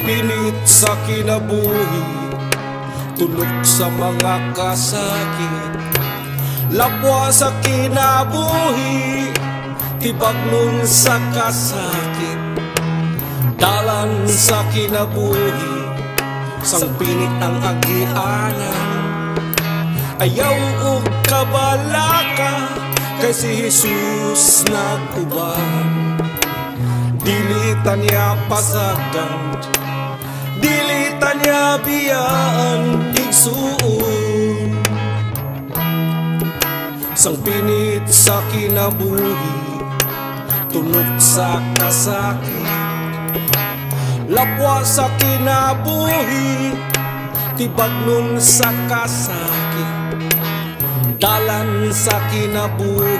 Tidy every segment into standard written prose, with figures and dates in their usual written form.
Sang pinit sa kinabuhi, tunok sa mga kasakit, lapwa sa kinabuhi, tibag nun sa kasakit, dalan sa kinabuhi, sang pinit ang agianan. Ayaw og kabalaka, kay si Jesus nag-uban. Dili ta niya pasagdan, dili ta niya biyaan, igsuon. Sang pinit sa kinabuhi, tunok sa kasakit, lapwa sa kinabuhi, tibag nun sa kasakit, dalan sa kinabuhi,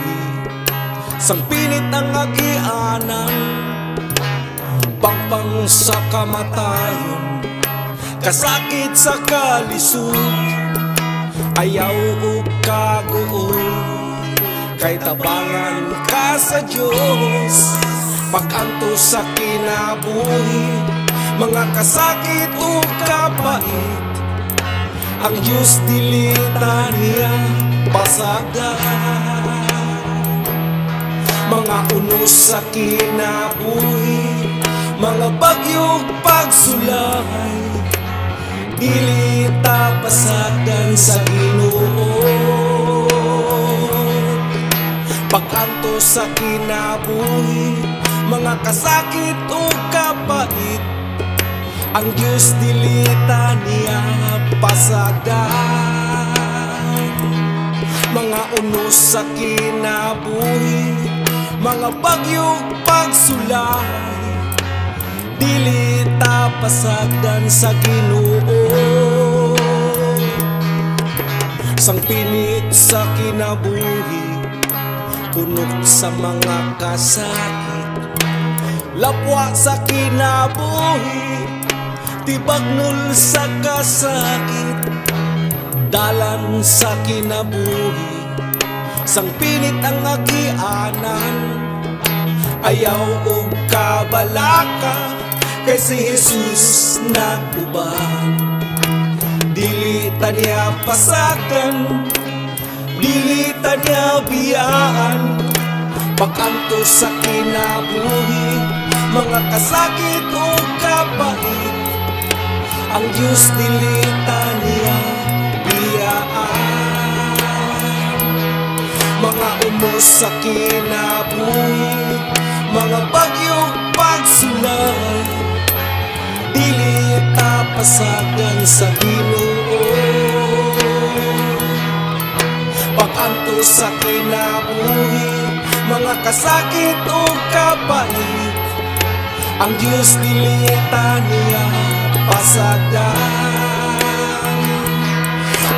sang pinit ang agianan, pangpang sa kamatayon, kasakit sa kalisod, ayaw og kaguol, kay tabangan ka sa Diyos. Pag-antos sa kinabuhi, mga kasakit o kapait, ang Diyos dili ta niya pasagdan. Mga unos sa kinabuhi, mga bagyog pagsulay, dili ta pasagdan sa Ginoo. Pag-antos sa kinabuhi, mga kasakit o kapait, ang Diyos dili ta niya pasagdan. Mga unos sa kinabuhi, mga bagyog pagsulay, dili ta pasagdan sa Ginoo. Sang pinit sa kinabuhi, tunok sa mga kasakit, lapwa sa kinabuhi, tibagnol sa kasakit, dalan sa kinabuhi, sang pinit ang agianan. Ayaw og kabalaka, kay si Jesus nag-uban. Dili ta niya pasagdan, dili ta niya biyaan. Pag-antos sa kinabuhi, mga kasakit o kapait, ang Diyos dili ta niya biyaan. Mga unos sa kinabuhi, mga bagyog pagsulay, dili ta pasagdan sa Ginoo. Pag-antos sa kinabuhi, mga kasakit o kapait, ang Diyos dili ta niya pasagdan.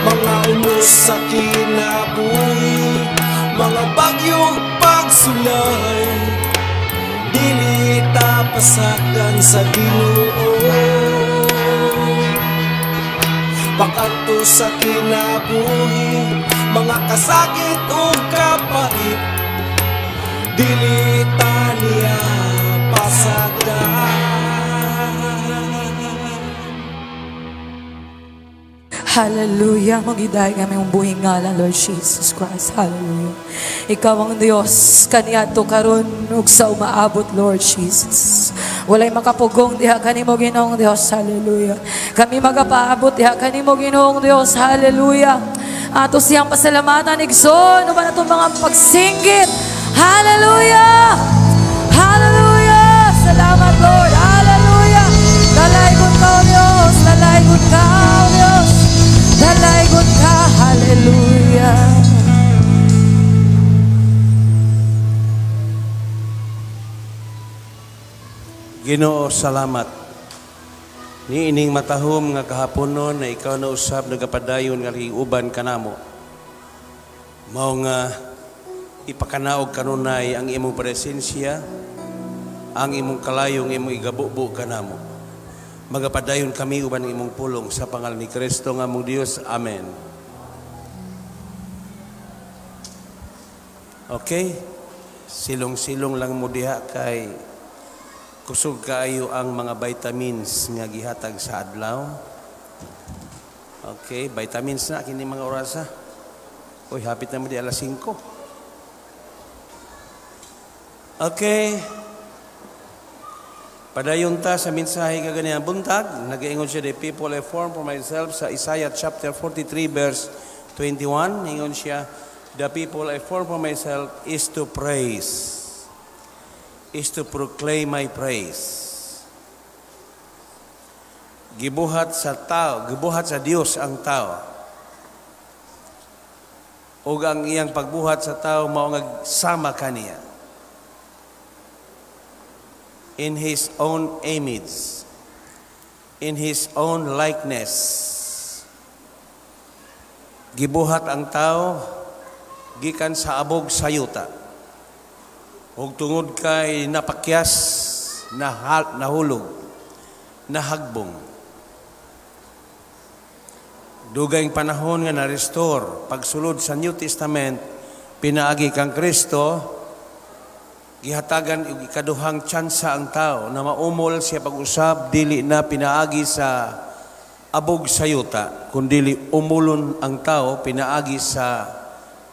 Mga unos sa kinabuhi, mga bagyog pagsulay, dili ta pasagdan sa Ginoo. Pag-antos sa kinabuhi, mga kasakit o kapait, dili ta niya pasagdan. Hallelujah. Magiday kami mong buhing ngalan, Lord Jesus Christ. Hallelujah. Ikaw ang Diyos, kaniadto karon ug sa umaabot, Lord Jesus. Walay makapugong diha kanimo, Ginoong Dios. Hallelujah. Kami magapaabot diha kanimo, Ginoong Dios. Hallelujah. Ato siyang pasalamatan, igsoon, uban atong mga pagsinggit. Hallelujah! Hallelujah! Salamat, Lord. Hallelujah! Dalaygon ka, O Diyos. Dalaygon ka, O Diyos. Dalaygon ka. Hallelujah. Ginoo, salamat. Niining matahom nga kahaponon na ikaw na usab nagapadayon nga uban kanamo. Mao nga ipakanaog kanunay ang imong presensya, ang imong kalayong imong igabubo kanamo. Magapadayon kami uban ang imong pulong sa pangalan ni Kristo nga among Dios. Amen. Okay? Silong-silong lang mo diha kay Kusog kaayo ang mga vitamins nga gihatag sa adlaw. Okay, vitamins na kini mga orasa. Uy, hapit naman di alas 5. Okay. Padayon ta sa mensahe kaganihang buntag. Nagaingon siya, "The people I form for myself," sa Isaiah chapter 43 verse 21. Ingon siya, "The people I form for myself is to praise, is to proclaim my praise." Gibuhat sa tao, gibuhat sa Dios ang tao. Ug ang iyang pagbuhat sa tao mao nga sama kaniya. In His own image, in His own likeness. Gibuhat ang tao gikan sa abog sa yuta. Ug tungod kay napakyas, nahulog, nahagbong. Dugayng panahon nga na-restore pagsulod sa New Testament, pinaagi kang Kristo, gihatagan og ikaduhang tsansa ang tao na maumol siya pag-usab, dili na pinaagi sa abog sa yuta, kundili umulon ang tao pinaagi sa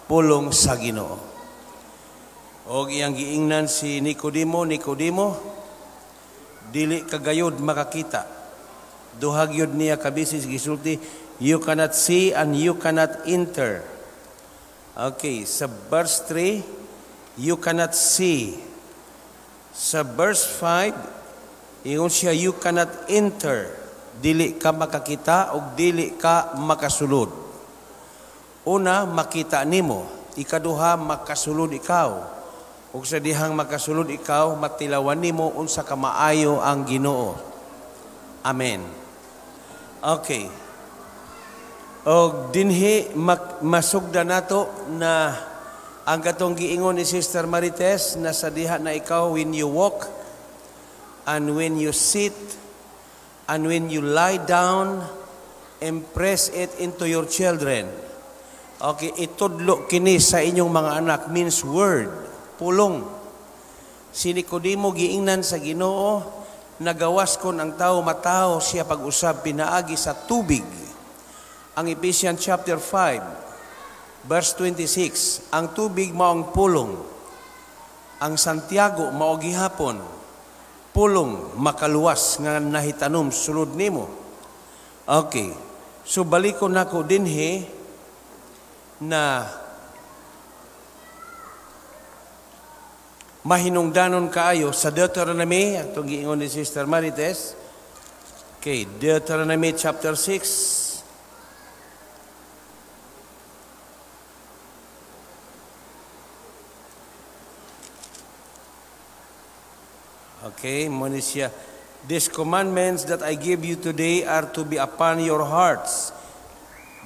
pulong sa Ginoo. Og iyang giingnan si Nicodemo, "Nicodemo, dili ka gayod makakita." Duha gyud niya kabisis gisulti, "You cannot see and you cannot enter." Okay, sa verse 3, "You cannot see." Sa verse 5, ingon siya, "You cannot enter." Dili ka makakita o dili ka makasulod. Una, makita nimo. Ikaduha, makasulod ikaw. Ug sa dihang makasulod ikaw, matilawan nimo unsa ka maayo ang Ginoo. Amen. Okay. Og dinhi masugda nato na ang katong giingon ni Sister Marites na sa diha na ikaw, when you walk and when you sit and when you lie down, impress it into your children. Okay, itudlo kini sa inyong mga anak means word, pulong. Si Nicodemo giingnan sa Ginoo, nagawas kon ang tao matawo siya pag-usab pinaagi sa tubig. Ang Ephesians chapter 5 verse 26, ang tubig mao ang pulong. Ang Santiago mao gihapon pulong makaluwas nga nahitanom sulod nimo. Okay. So balikon nako dinhi na mahinungdanon kaayo sa Deuteronomy, atong giingon ni Sister Marites. Okay, Deuteronomy chapter 6. Okay, mao ni siya. "These commandments that I give you today are to be upon your hearts."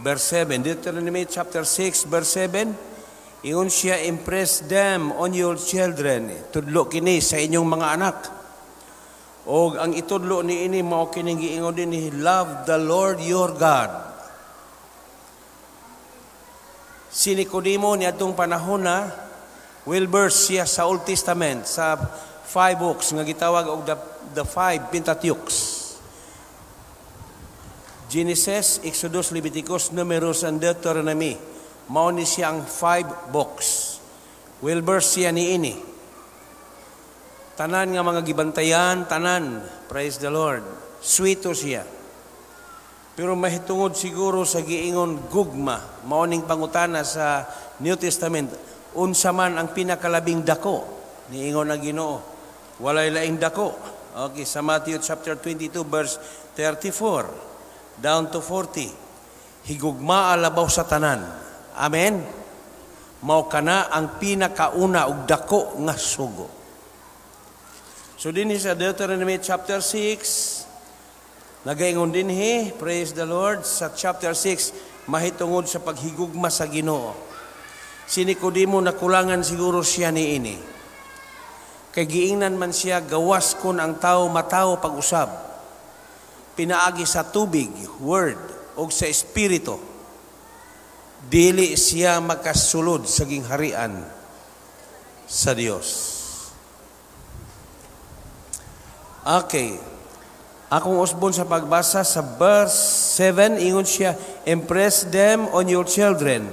Verse 7, Deuteronomy chapter 6, verse 7. Ingon siya, "Impress them on your children." Tudlo kini sa inyong mga anak. Og ang itudlo ni ini mao kining giingon din, "Love the Lord your God." Si Nicodemo niadtong panahon na well-versed siya sa Old Testament, sa five books nga gitawag og the five Pentateuchs. Genesis, Exodus, Leviticus, Numeros, and Deuteronomy. Mao ni siya ang five books. Well-versed siya niini. Tanan nga mga gibantayan, tanan. Praise the Lord. Sweeto siya. Pero mahitungod siguro sa giingon gugma, mao ning pangutana sa New Testament, unsa man ang pinakalabing dako? Niingon ang Ginoo, walay laing dako. Okay, sa Matthew chapter 22 verse 34 down to 40. Higugmaa labaw sa tanan. Amen. Mao kana ang pinakauna og dako nga sugo. So dinhi sa Deuteronomy chapter 6, nagaingon dinhi, praise the Lord, sa chapter 6, mahitungod sa paghigugma sa Ginoo. Si Nicodemo nakulangan siguro siya niini. Kay giingnan man siya, gawas kon ang tao matawo pag-usab. Pinaagi sa tubig, word, o sa espiritu. Dili siya makasulod sa gingharian sa Dios. Okay. Akong usbon sa pagbasa sa verse 7, ingon siya, "Impress them on your children.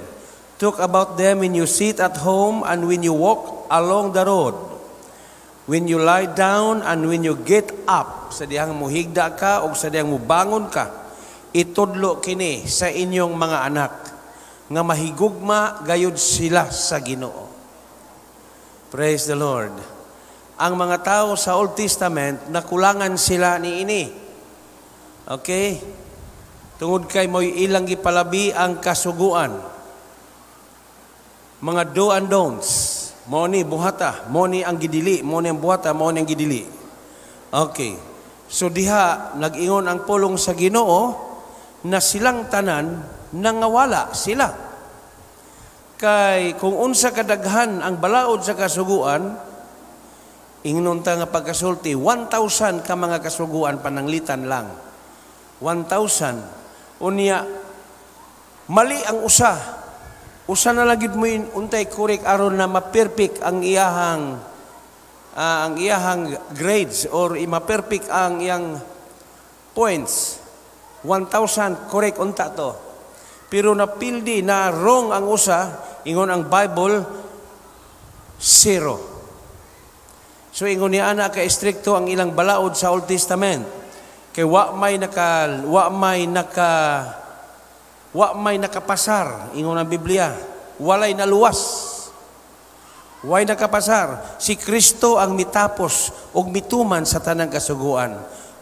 Talk about them when you sit at home and when you walk along the road. When you lie down and when you get up." Sa dihang muhigda ka o sa dihang mubangon ka, itudlo kini sa inyong mga anak nga mahigugma gayud sila sa Ginoo. Praise the Lord. Ang mga tao sa Old Testament, nakulangan sila ni ini. Okay? Tungod kay mo'y ilang gipalabi ang kasuguan. Mga do and don'ts. Mo ni buhata, mo ni ang gidili, mo ni ang buhata, mo ni ang gidili. Okay. So diha nag-ingon ang pulong sa Ginoo na silang tanan nangawala sila. Kay kung unsa kadaghan ang balaod sa kasuguan, ingnon ta nga pagkasulti, 1,000 ka mga kasuguan pananglitan lang. 1,000. Unya, mali ang usa. Usa na lang gyud mo untay correct aron na ma-perfect ang iyahang grades or ma-perfect ang iyang points. 1,000 correct unta to. Pero napildi na wrong ang usa, ingon ang Bible, zero. So ingon ni ana ka estrikto ang ilang balaod sa Old Testament. Kay wa may nakapasar ingon ang Biblia. Walay naluwas. Way nakapasar. Si Kristo ang mitapos og mituman sa tanang kasuguan.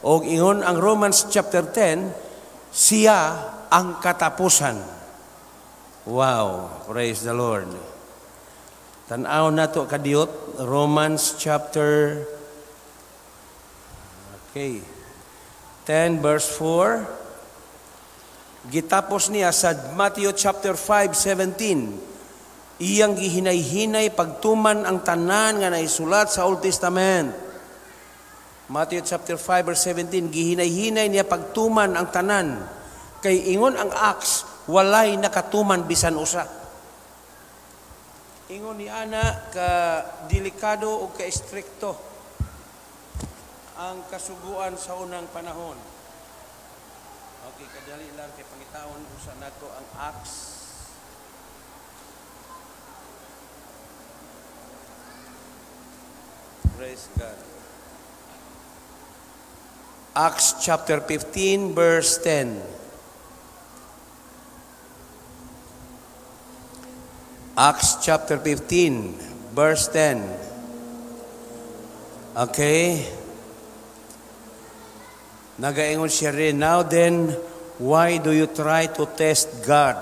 Og ingon ang Romans chapter 10, siya ang katapusan. Wow, praise the Lord. Tan-aw nato kadiyot, Romans chapter, okay, 10 verse 4. Gitapos niya sa Matthew chapter 5, 17. Iyang gihinay-hinay pagtuman ang tanan nga naisulat sa Old Testament. Matthew chapter 5 verse 17, gihinay-hinay niya pagtuman ang tanan. Kay ingon ang Acts, walay nakatuman bisan usa. Ingon ni ana ka delikado o ka estrikto ang kasuguan sa unang panahon. Okay, kadali lang kay pangitaon usa nato ang Acts. Praise God. Acts chapter 15 verse 10. Acts chapter 15 verse 10. Okay. Nagaingon siya rin, "Now then, why do you try to test God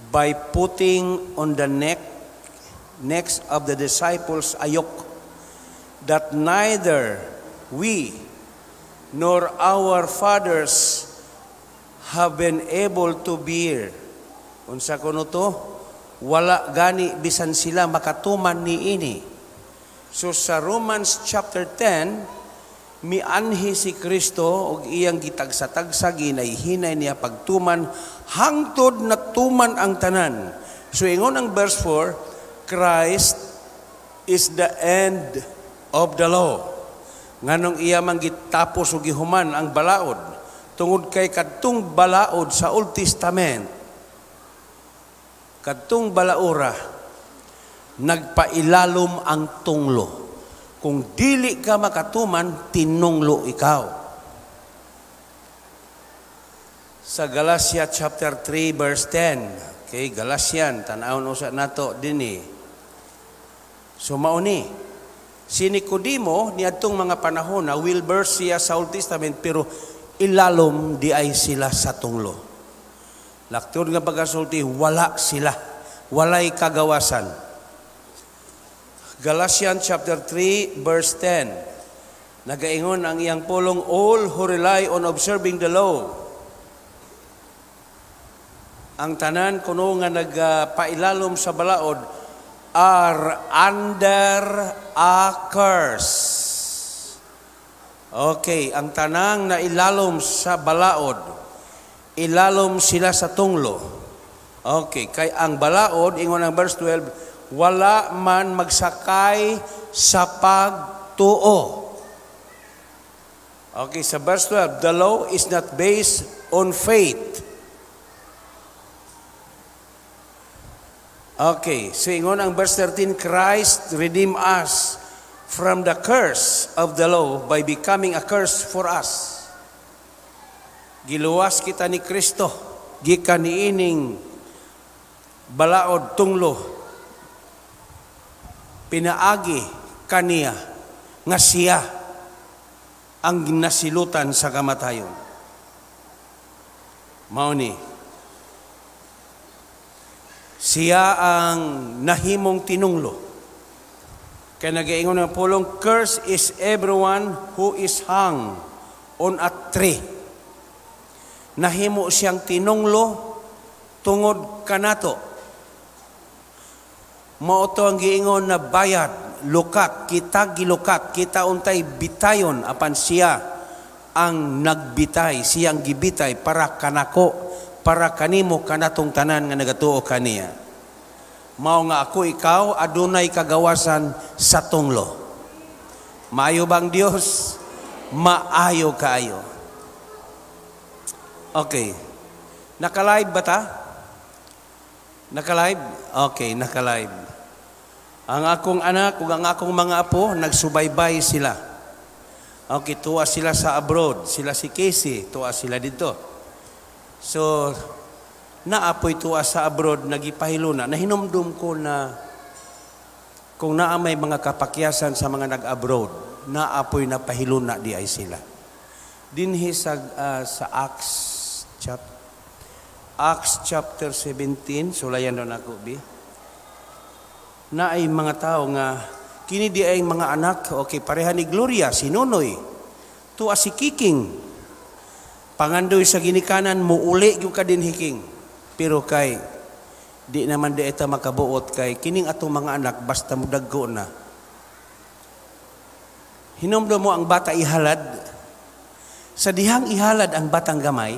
by putting on the necks of the disciples a yoke that neither we nor our fathers have been able to bear?" Unsa kuno to? Wala gani bisan sila makatuman ni ini. So sa Romans chapter 10, mianhi si Kristo og iyang gitagsa-tagsa, ginay-hinay niya pagtuman hangtod natuman ang tanan. So ingon ang verse 4, Christ is the end of the law. Nganong iya man gitapos og gihuman ang balaod? Tungod kay kadtong balaod sa Old Testament, kadtong balaura, nagpailalom ang tunglo. Kung dili ka makatuman, tinunglo ikaw. Sa Galatia chapter 3 verse 10. Okay, Galatian, tan-awon usa nato dinhi. So mauni si Nicodemo niadtong mga panahon na well versed siya sa Old Testament, pero ilalom di ay sila sa tunglo. Laktod nga pagkasulti, wala sila. Walay kagawasan. Galatians chapter 3 verse 10. Nagaingon ang iyang pulong, "All who rely on observing the law." Ang tanan kuno nga nagpailalom sa balaod are under a curse. Okay, ang tanang na ilalom sa balaod, ilalom sila sa tunglo. Okay, kay ang balaod, ingon ang verse 12, wala man magsakay sa pagtuo. Okay, sa verse 12, the law is not based on faith. Okay, so ingon ang verse 13, Christ redeemed us from the curse of the law by becoming a curse for us. Giluwas kita ni Kristo, gikan niining balaod tunglo, pinaagi kaniya nga siya ang nasilutan sa kamatayon. Mao ni siya ang nahimong tinunglo. Kaya nagaingon ng pulong, curse is everyone who is hung on a tree. Nahimo siyang tinunglo tungod kanato. Mao to ang giingon na bayad, lukat, kita gilukat, kita untay bitayon, apan siya ang nagbitay, siya ang gibitay para kanako, para kanimo kanatong tanan nga nagatuo kaniya. Mao nga ako ikaw adunay kagawasan sa tunglo. Maayo bang Dios? Maayo kaayo. Okay. Naka-live ba ta? Naka-live? Okay, naka-live. Ang akong anak ug ang akong mga apo nagsubaybay sila. Okay, tuwa sila sa abroad, sila si Casey, tuwa sila dito. So, naapoy tuwa sa abroad, nagipahilo na. Nahinumdum ko na kung naa may mga kapakyasan sa mga nag-abroad, naapoy na pahilo na di ay sila. Dinhi sa Acts chapter 17, sulayan doon ako, bi. Na ay mga tao nga, kini di ay mga anak, okay, pareha ni Gloria, si Nonoy, tuwa si Kiking, pangandoy sa ginikanan, muuli yung ka din hiking. Pero kay, di naman di ita makabuot kay, kining atong mga anak, basta mudagko na. Hinumdum mo ang bata ihalad, sa dihang ihalad ang batang gamay,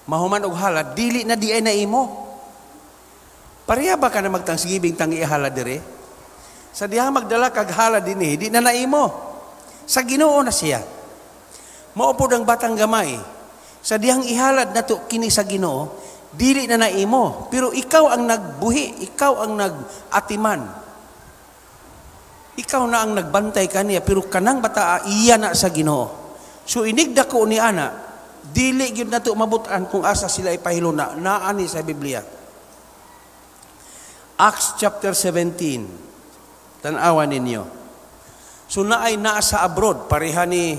mahuman og halad, dili na di ay naimo. Pareha ba ka na magtangsigibing tang ihalad dire? Sa dihang magdala kag halad dinhi, di na naimo. Sa Ginoo na siya. Mao pod ang batang gamay. Sa dihang ihalad nato kini sa Ginoo, dili na naimo, pero ikaw ang nagbuhi, ikaw ang nagatiman. Ikaw na ang nagbantay kaniya, pero kanang bata iya na sa Ginoo. So inigdako ni ana, dili gyud nato mabut-an kung asa sila ipahiluna, naa ni sa Biblia. Acts chapter 17. Tan-awan ninyo. So naay naa sa abroad, pareha ni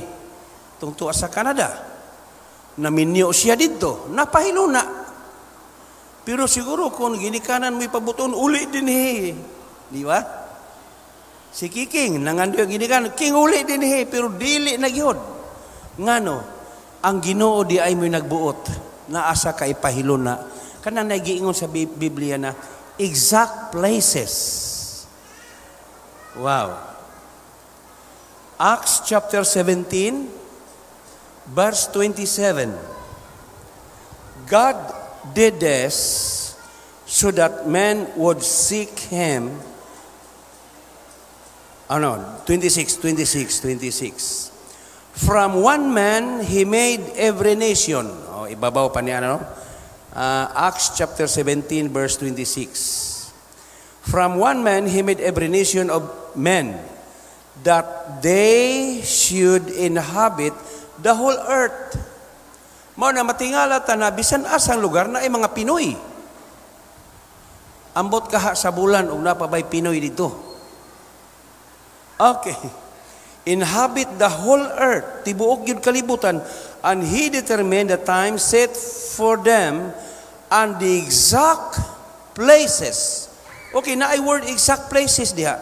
tungtua sa Canada. Naminyo siya didto, napahiluna. Pero siguro kung ginikanan mo ipabuton, uli din eh. Di ba? Si Kiking, nangandoy ang ginikanan, King uli din eh, pero dili na gyud. Ngano, ang Ginoo di ay mo'y nagbuot, naasa ka ipahiluna. Kanang nagiingon sa Biblia na exact places. Wow. Acts chapter 17, verse 27. God did this so that men would seek Him. Oh no, 26, 26, 26. From one man, He made every nation. Oh, ibabaw pa niya, ano? Acts chapter 17, verse 26. From one man, He made every nation of men, that they should inhabit the whole earth. Mao na matingala ta na bisan asang lugar na ay mga Pinoy. Ambot kaha sa bulan og napabay Pinoy dito. Okay. Inhabit the whole earth, tibuok gyud kalibutan, and He determined the time set for them and the exact places. Okay, naay word exact places diha.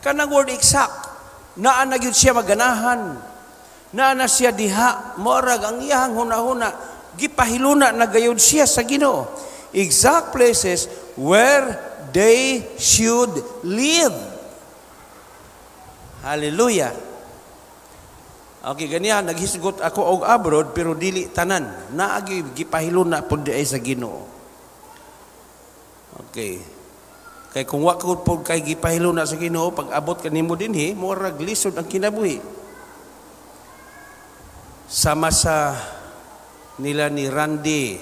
Kanang word exact, naa na gyud siya maganahan. Naa na siya diha, morag ang iyahang hunahuna, gipahiluna na gayud siya sa Ginoo. Exact places where they should live. Hallelujah. Okay, ganiya, naghisgot ako og abroad, pero dili tanan. Naagi, gipahiluna pud di ay sa Ginoo. Okay. Kay kung wa ko pud kay gipahiluna sa Ginoo, pag abot kanimo dinhi, murag lisod ang kinabuhi. Sama sa nila ni Randy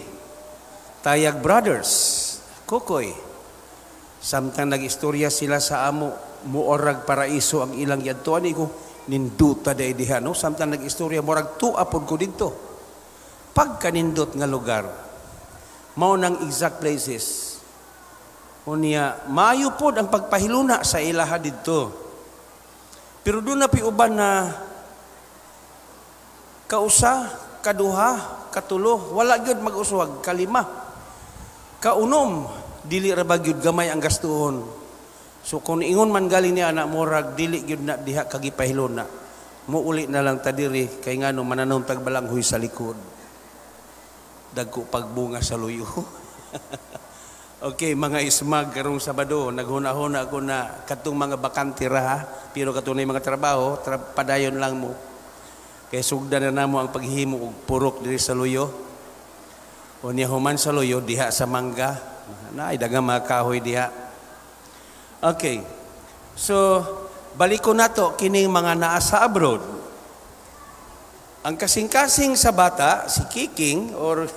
Tayag Brothers, Kukoy. Samtang nag-istorya sila sa amo, muorag paraiso ang ilang yadtuan ko, ninduta day diha, no? Samtang nag-istorya, murag tua pod ko didto. Pagkanindot nga lugar, mao nang exact places. Unya, maayo pod ang pagpahiluna sa ilaha didto. Pero doon na uban na kausa, kaduha, katulo, wala gyud mag-uswag, kalima. Kaunom, dili ra ba gyud gamay ang gastuhon. So kung ingon man galing niya anak, murag dili gyud na diha kagipahiluna. Muuli na lang ta diri kay ngano mananom tag balanghoy sa likod. Dagko pagbunga sa luyo. Okay, mga ismag karong Sabado, naghuna-huna ako na katong mga bakante ra ha, pero katunay mga trabaho, padayon lang mo. Kay sugdan na namo ang paghimo og purok diri sa luyo. O niya human sa luyo diha sa mangga, naay daghang mga kahoy diha. Okay. So, baliko nato kining mga naa sa abroad. Ang kasing-kasing sa bata, si Kiking or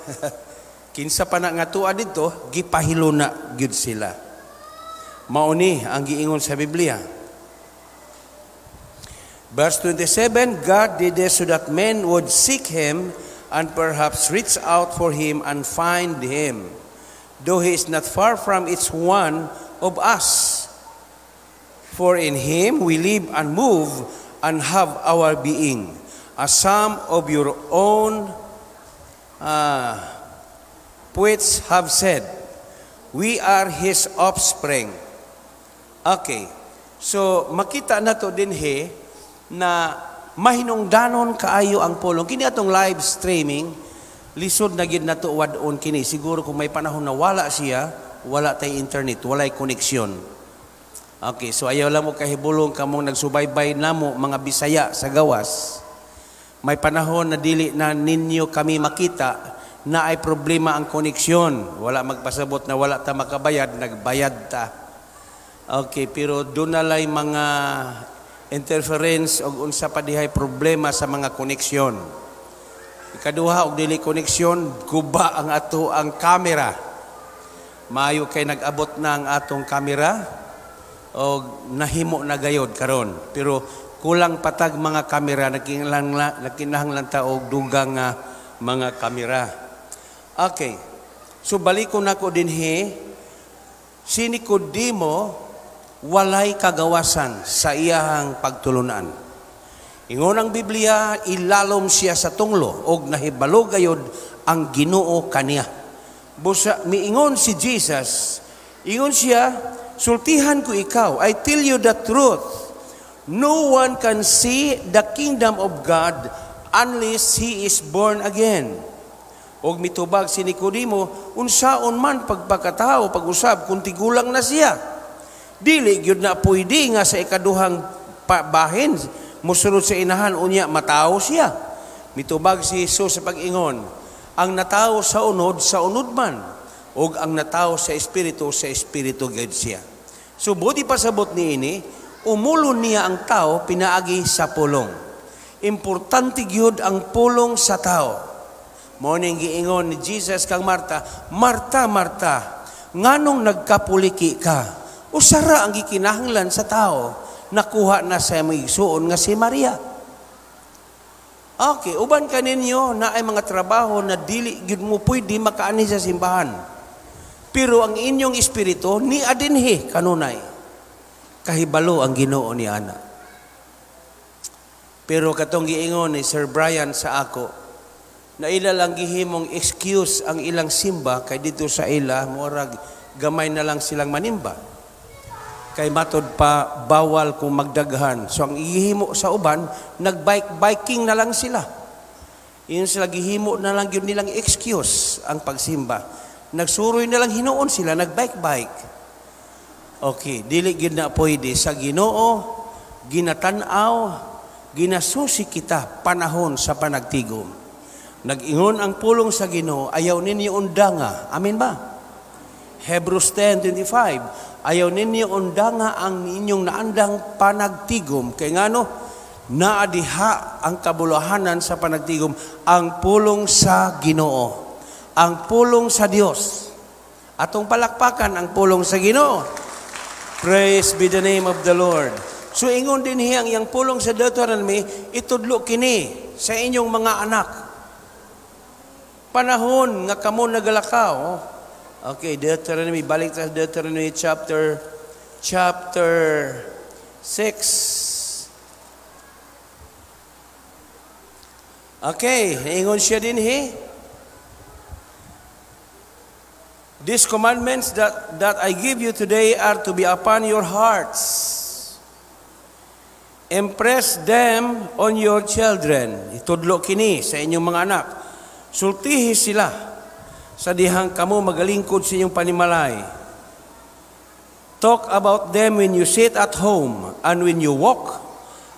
kinsa pa na nga tuwa didto, gipahiluna gyud sila. Mao ni ang giingon sa Biblia. Verse 27, "God did this so that men would seek Him and perhaps reach out for Him and find Him, though He is not far from each one of us. For in Him we live and move and have our being, as some of your own poets have said, 'We are His offspring.'" Okay. So, makita na to dinhi na mahinungdanon kaayo ang pulong. Kini atong live streaming, lisod na gid nato wad-on kini. Siguro kung may panahon na wala siya, wala tay internet, walay koneksyon. Okay, so ayaw lang mo kahibulong kamong nagsubaybay namo mga Bisaya sa gawas. May panahon na dili na ninyo kami makita na ay problema ang koneksyon. Wala magpasabot na wala ta makabayad, nagbayad ta. Okay, pero doon na lay mga interference o unsa pa dihay problema sa mga koneksyon. Ikaduha, og dili koneksyon, guba ang ato ang kamera. Maayo kay nag-abot na ang atong kamera og nahimo na gayod karon. Pero kulang patag mga kamera, nagkinahanglan ta og dugang nga mga kamera. Okay. So balikon nako dinhi, si Nicodemo walay kagawasan sa iyahang pagtulunan. Ingon ang Biblia, ilalom siya sa tunglo og nahibalo gayod ang Ginoo kaniya. Busa miingon si Jesus, ingon siya, "Sultihan ko ikaw, I tell you the truth. No one can see the kingdom of God unless he is born again." Og mitubag si Nicodemo, "Unsaon man pagpakatao pag-usab kung tigulang na siya? Dili gyud na pwede nga sa ikaduhang bahin musulod sa inahan unya matawo siya." Mitubag si Jesus sa pag-ingon, "Ang natawo sa unod man, ug ang natawo sa Espiritu, sa Espiritu gyud siya." So buot ipasabot niini, umulon niya ang tao pinaagi sa pulong. Importante gyud ang pulong sa tao. Mao ning giingon ni Jesus kang Marta, "Marta, Marta, nganong nagkapuliki ka? Usara ang gikinahanglan sa tao, nakuha na sa imong igsuon nga si Maria." Okay, uban kaninyo na ay mga trabaho na dili gyud mo pwede makaani sa simbahan. Pero ang inyong espiritu ni adinhi kanunay. Kahibalo ang Ginoo ni ana. Pero katong giingon ni Sir Brian sa ako, na ila lang gihimong excuse ang ilang simba kay dito sa ila murag gamay na lang silang manimba. Kay matod pa bawal kung magdaghan. So ang gihimo sa uban, nagbike biking na lang sila. Yun sila gihimo na lang yun nilang excuse ang pagsimba. Nagsuroy na lang hinuon sila, nagbike-bike. Okay, dili gyud na pwede sa Ginoo, ginatan-aw, ginasusi kita panahon sa panagtigom. Nag-ingon ang pulong sa Ginoo, "Ayaw ninyo undanga." Amen ba? Hebrews 10:25, "Ayaw ninyo undanga ang inyong naandang panagtigom." Kay ngano, Naa diha ang kabulahanan sa panagtigom, ang pulong sa Ginoo, ang pulong sa Dios. Atong palakpakan ang pulong sa Ginoo. Praise be the name of the Lord. So ingon din hiyang iyang pulong sa Deuteronomy, itudlo kini sa inyong mga anak. Panahon nga kamo nagalakaw. Okay, Deuteronomy, balik sa Deuteronomy chapter 6. Okay, ingon siya din he. These commandments that I give you today are to be upon your hearts. Impress them on your children. Itudlo kini sa inyong mga anak. Sultihi sila sa dihang kamo magalingkod sa inyong panimalay. Talk about them when you sit at home and when you walk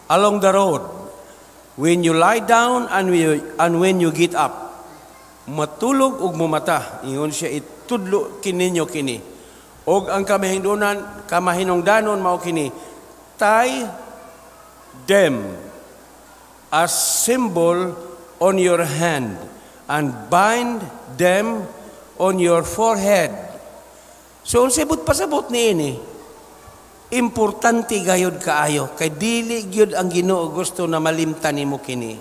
along the road, when you lie down and when you get up. Matulog ug mumata. Ingon siya, itudlo kininyo kini. Og ang kamahinungdanon mao kini, tie them as symbol on your hand and bind them on your forehead. So unsay but pasabot niini? Importante gayud kaayo kay dili gyud ang Ginoo gusto na malimtan nimo kini.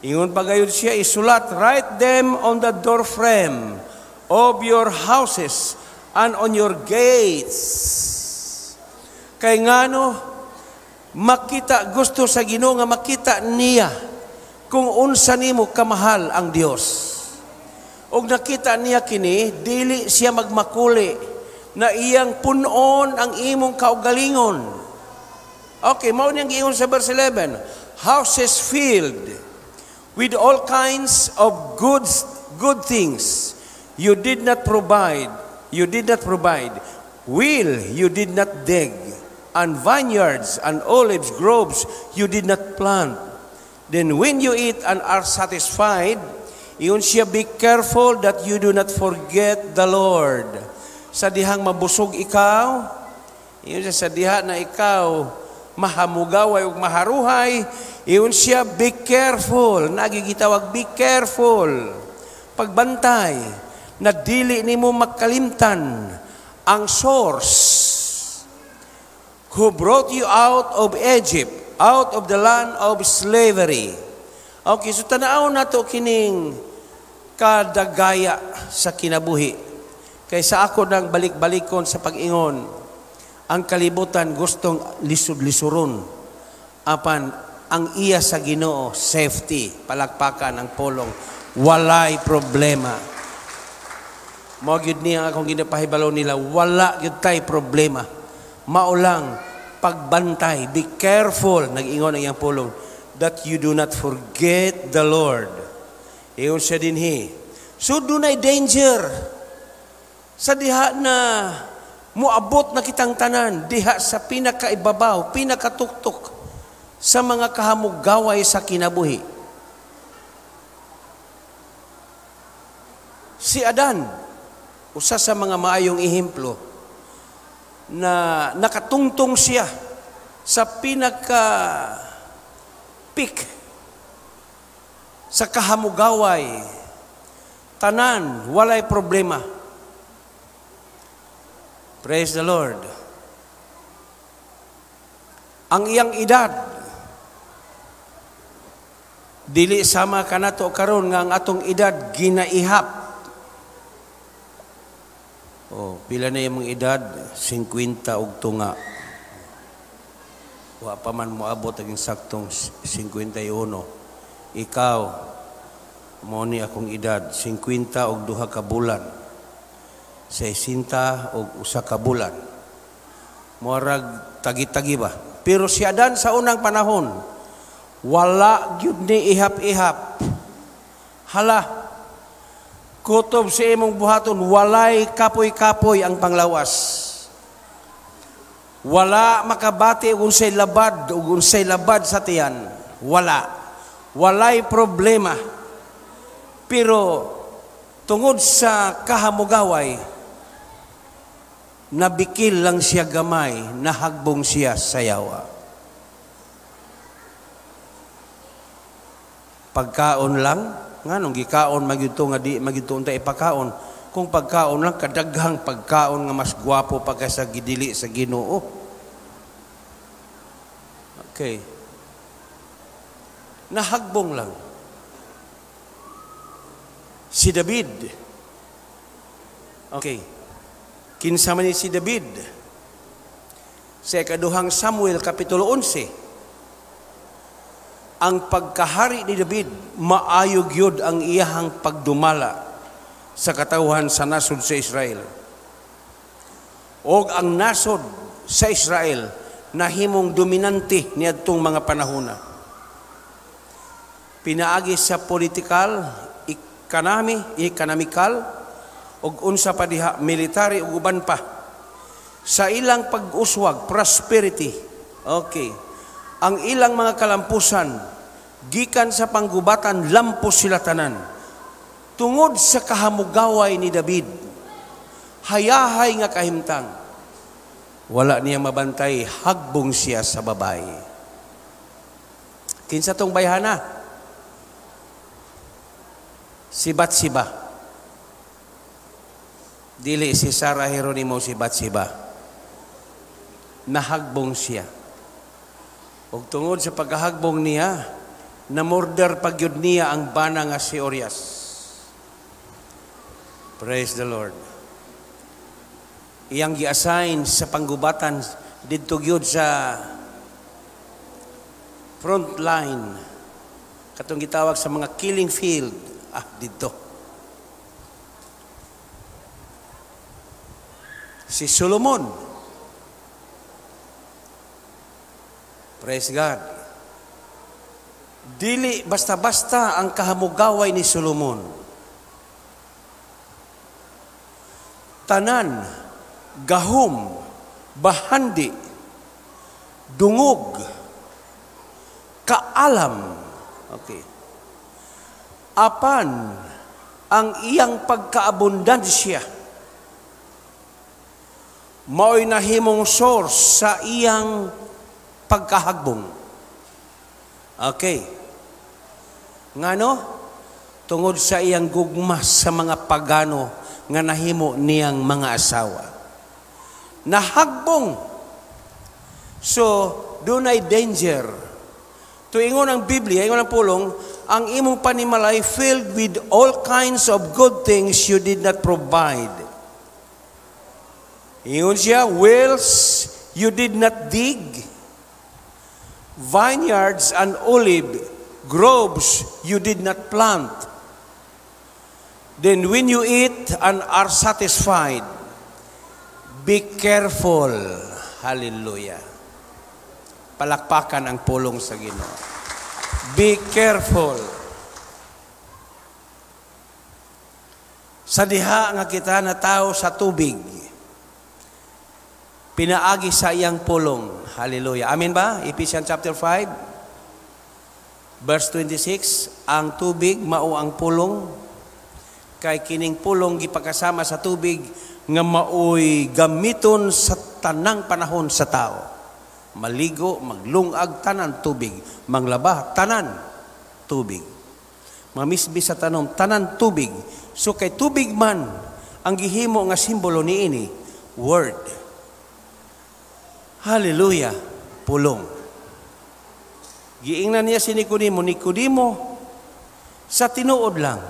Ingon pa gayud siya, isulat, write them on the door frame of your houses and on your gates. Kay ngano makita, gusto sa Ginoo nga makita niya kung unsa nimo kamahal ang Dios. Og nakita niya kini, dili siya magmakuli na iyang punon ang imong kaugalingon. Okay, mao niyang giingon sa verse 11. Houses filled with all kinds of good things you did not provide, will you did not dig, and vineyards and olive groves you did not plant. Then when you eat and are satisfied, iyon siya, be careful that you do not forget the Lord. Sa dihang mabusog ikaw, iyon siya, sa diha na ikaw mahamugaway ug maharuhay, iyon siya, be careful. Nagigitawag, be careful. Pagbantay, na dili nimo makalimtan ang source who brought you out of Egypt, out of the land of slavery. Okay, so tanaw nato kining kadagaya sa kinabuhi. Kaysa ako nang balik-balikon sa pag-ingon, ang kalibutan gustong lisod-lisuron. Apan ang iya sa Ginoo, safety, palakpakan ang pulong, walay problema. Mao gyud niya akong ginapahibalo nila, wala gyud tay problema. Mao lang pagbantay, be careful, nag-ingon ang iyang pulong, that you do not forget the Lord. Ingon siya dinhi. So dunay danger sa diha na muabot na kitang tanan, diha sa pinakaibabaw, pinakatuktok sa mga kahamugaway sa kinabuhi. Si Adan, usa sa mga maayong ehemplo, na nakatungtong siya sa pinaka peak sa kahamugaway, tanan, walay problema. Praise the Lord. Ang iyang edad, dili sama kanato karon nga ang atong edad ginaihap. Oh, pila na imong edad? 50 og tunga. Wa pa man moabot ang saktong 51. Ikaw, mo ni akong edad, 50 og 2 ka bulan. 60 og 1 ka bulan. Murag tagi-tagi ba? Pero si Adan sa unang panahon, wala gyud ni ihap-ihap. Hala, kutob sa imong buhaton, walay kapoy-kapoy ang panglawas. Wala makabati og unsay labad og unsay labad sa tiyan. Wala. Walay problema. Pero tungod sa kahamugaway, nabikil lang siya gamay, nahagbong siya sa yawa. Pagkaon lang, nganong gikaon magyud to nga di magyud to unta ipakaon. Kung pagkaon lang, kadaghang pagkaon nga mas gwapo pa kaysa gidili sa Ginoo. Okay. Nahagbong lang. Si David. Okay. Kinsa man ni si David? Sa ikaduhang Samuel, Kapitulo 11. Ang pagkahari ni David, maayo gyud ang iyahang pagdumala sa katawhan sa nasod sa Israel. Og ang nasod sa Israel nahimong dominante niadtong mga panahona. Pinaagi sa political, economy, economical, ug unsa pa diha, military ug uban pa. Sa ilang pag-uswag, prosperity. Okay. Ang ilang mga kalampusan, gikan sa panggubatan, lampos sila tanan. Tungod sa kahamugaway ni David, hayahay nga kahimtang, wala niya mabantay, hagbong siya sa babae. Kinsa tong bayhana? Si Batsiba. Dili si Sarah Geronimo, si Batsiba. Nahagbong siya. Og tungod sa pagkahagbong niya, namurder pagyud niya ang bana nga si Urias. Praise the Lord. Iyang gi-assign sa panggubatan didto gyud sa front line, katong gitawag sa mga killing field, didto. Si Solomon. Praise God. Dili basta-basta ang kahamugaway ni Solomon. Tanan, gahom, bahandi, dungog, kaalam. Okay. Apan ang iyang pagkaabundansya mao'y nahimong source sa iyang pagkahagbong. Okay. Ngano? Tungod sa iyang gugma sa mga pagano nga nahimo niyang mga asawa. Nahagbong. So, dunay danger. Tuingon ang Biblia, ingon ang pulong, ang imong panimalay filled with all kinds of good things you did not provide. Ingon siya, wells you did not dig, vineyards and olive groves you did not plant. Then when you eat and are satisfied, be careful. Hallelujah. Palakpakan ang pulong sa Ginoo. Be careful. Sa diha nga kita na tao sa tubig, pinaagi sa iyang pulong. Hallelujah. Amen ba? Ephesians chapter 5, verse 26, ang tubig mao ang pulong. Kay kining pulong gipakasama sa tubig nga maoy gamiton sa tanang panahon sa tao. Maligo, maglungag, tanan tubig. Manglaba, tanan tubig. Mamisbi sa tanom, tanan tubig. So kay tubig man ang gihimo nga simbolo niini, word. Hallelujah, pulong. Giingnan niya si Nicodemo, Nicodemo, sa tinuod lang,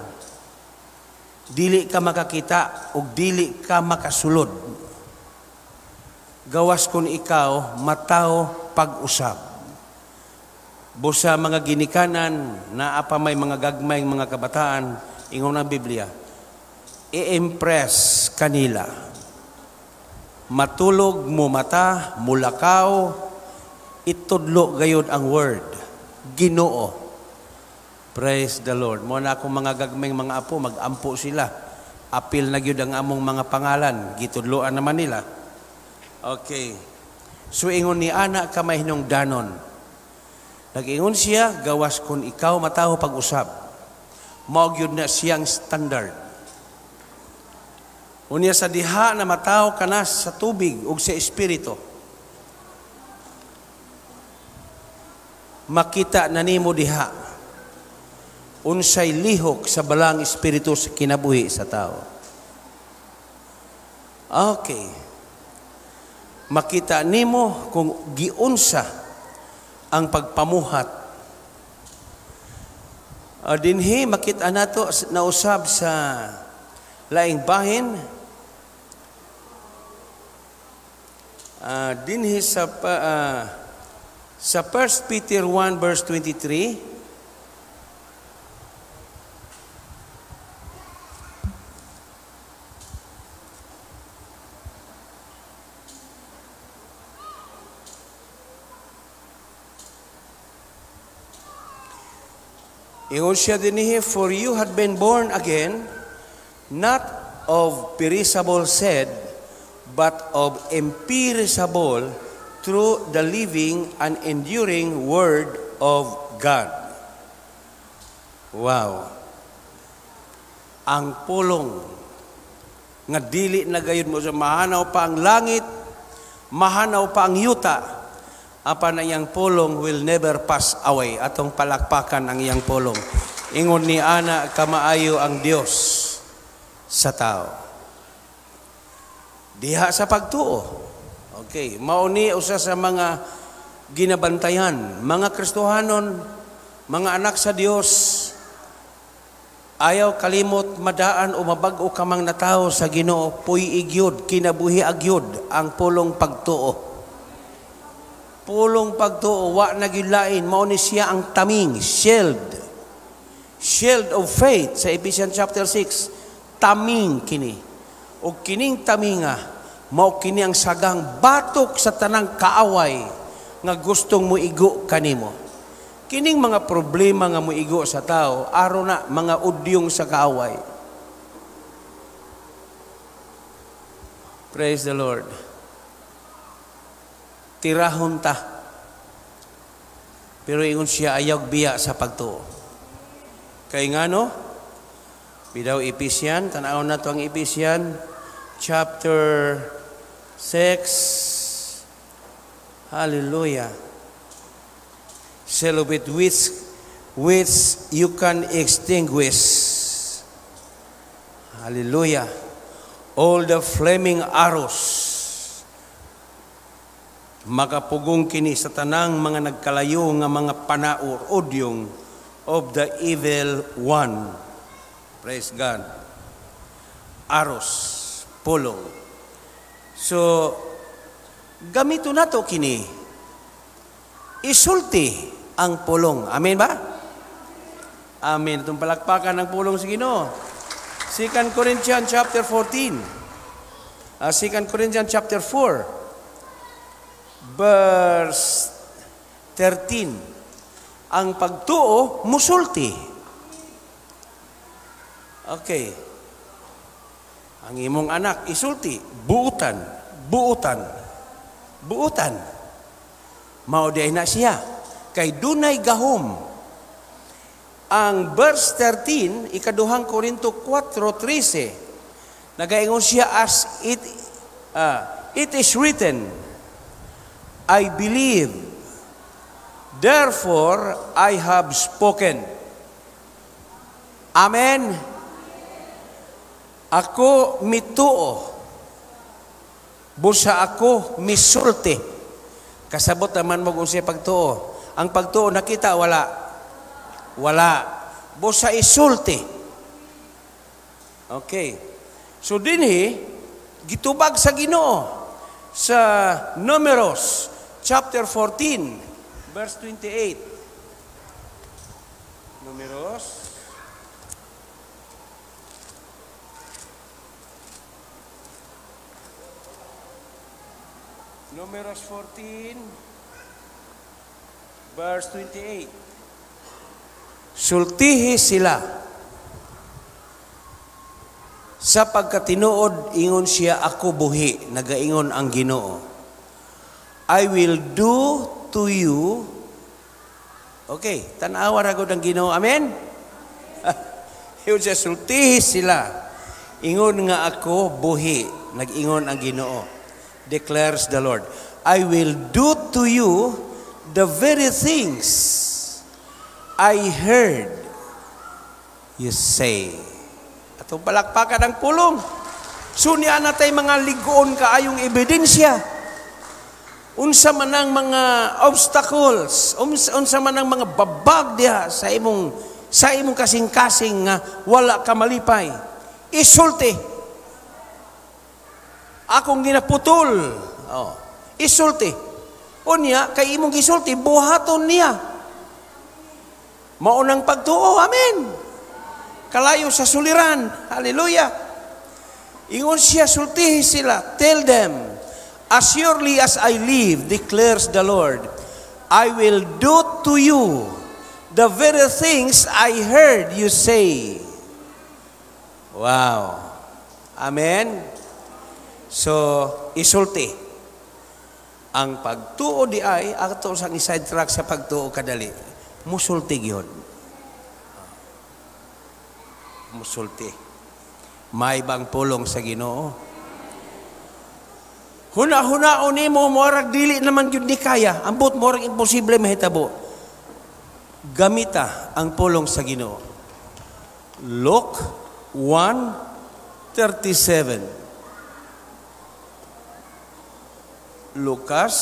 dili ka makakita o dili ka makasulod. Gawas kung ikaw mataw pag-usab. Busa mga ginikanan, naa pa may mga gagmay mga kabataan, ingon ang Biblia, i-impress kanila. Matulog mo mata, mulakaw, itudlo gayod ang word. Ginoo. Praise the Lord. Mo na akong mga gagmay mga apo, mag-ampo sila. Apil na gyud ang among mga pangalan, gitudloan naman nila. Okay. So ingon ni ana ka may hinungdanon. Nag-ingon siya, gawas kun ikaw matawo pag-usab. Mao gyud na siyang standard. Unya sa diha na matawo ka na sa tubig ug sa espiritu, makita na nimo diha Unsay lihok sa balang espiritu sa kinabuhi sa tao. Okay. Makita nimo kung giunsa ang pagpamuhat. Dinhi makita nato nausab sa laing bahin. Dinhi sa 1 Peter 1 verse 23. Ingon siya dinhi, for you had been born again, not of perishable seed, but of imperishable through the living and enduring Word of God. Wow. Ang pulong nga dili na gayud mo sa mahanaw pa ang langit, mahanaw pa ang yuta, apan ang iyang pulong will never pass away. Atong palakpakan ang iyang pulong. Ingon ni ana kamaayo ang Dios sa tao. Diha sa pagtuo. Okay, mao ni usa sa mga ginabantayan, mga Kristohanon, mga anak sa Dios, ayaw kalimot madaan o mabag-o ka mang natawo sa Ginoo, puy-i gyud, kinabuhi agyud ang pulong pagtuo. Pulong pagtuo, wa na gyud lain, mao ni siya ang taming, shield. Shield of faith sa Ephesians chapter 6, taming kini. O kining taminga, mao kini ang sagang batok sa tanang kaaway nga gustong moigo kanimo. Kining mga problema nga moigo sa tao, aron na mga udyong sa kaaway. Praise the Lord. Tirahon ta. Pero ingon siya ayaw biya sa pagtuo. Kay ngano? Bidaw Ephesians, tan-awon nato ang Ephesians chapter 6. Hallelujah. Celebrate which you can extinguish. Hallelujah. All the flaming arrows. Makapugong kini sa tanang mga nagkalayo nga mga panaor, odyong of the evil one. Praise God. Aros, pulong. So, gamito nato kini. Isulti ang pulong. Amen ba? Amen. Itong palakpakan ng pulong sa Ginoo. 2 Corinthians chapter 14. 2 Corinthians chapter 4. Verse 13. Ang pagtuo, musulti. Okay. Ang imong anak, isulti. Buutan, buutan, buutan. Mao di na siya. Kay dunay gahom. Ang verse 13, ikaduhang Korinto 4:13, nagaingon siya as it is written, I believe, therefore I have spoken. Amen. Ako mituo, busa ako misulti. Kasabot naman mo kung siya pagtuo. Ang pagtuo nakita, wala. Wala. Busa isulti. Okay. So dinhi, gitubag sa Ginoo sa Numeros chapter 14, verse 28. Numeros. Numeros 14, verse 28. Sultihi sila. Sa pagkatinuod, ingon siya, ako buhi, nagaingon ang Ginoo. I will do to you. Okay, tanawa ra gud ang Ginoo. Amen? Ingon siya, sultihi sila. Ingon nga ako buhi, nag-ingon ang Ginoo. Declares the Lord, I will do to you the very things I heard you say. Atong palakpakan ang pulong. So niya na tay mga ligoon kaayong ebidensya. Unsa man ang mga obstacles, unsa man ang mga babag diha sa imong kasing-kasing nga wala ka malipay. Isulti. Akong ginaputol. Oh. Isulti. Unya kay imong gisulti, buhaton niya. Mao nang pagtuo. Amen. Kalayo sa suliran. Hallelujah. Ingon siya, sultihi sila. "Tell them, as surely as I live, declares the Lord, I will do to you the very things I heard you say." Wow. Amen. So, isulti. Ang pagtuo di ay, ato sang i-sidetrack sa pagtuo kadali. Musulti gyud. Musulti. May bang pulong sa Ginoo? Huna-hunaon nimo, murag dili naman gyud ni kaya. Ambot murag imposible mahitabo. Gamita ang pulong sa Ginoo. Luke 1:37. Lucas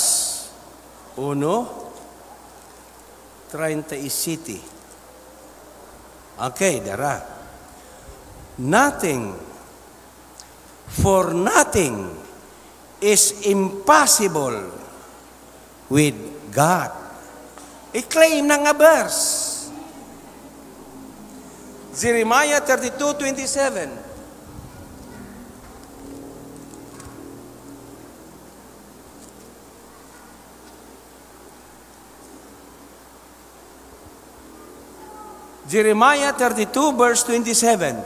1:37. Okay, dara. Nothing, for nothing is impossible with God. I-claim na nga verse. Jeremiah 32:27. Jeremiah 32 verse 27.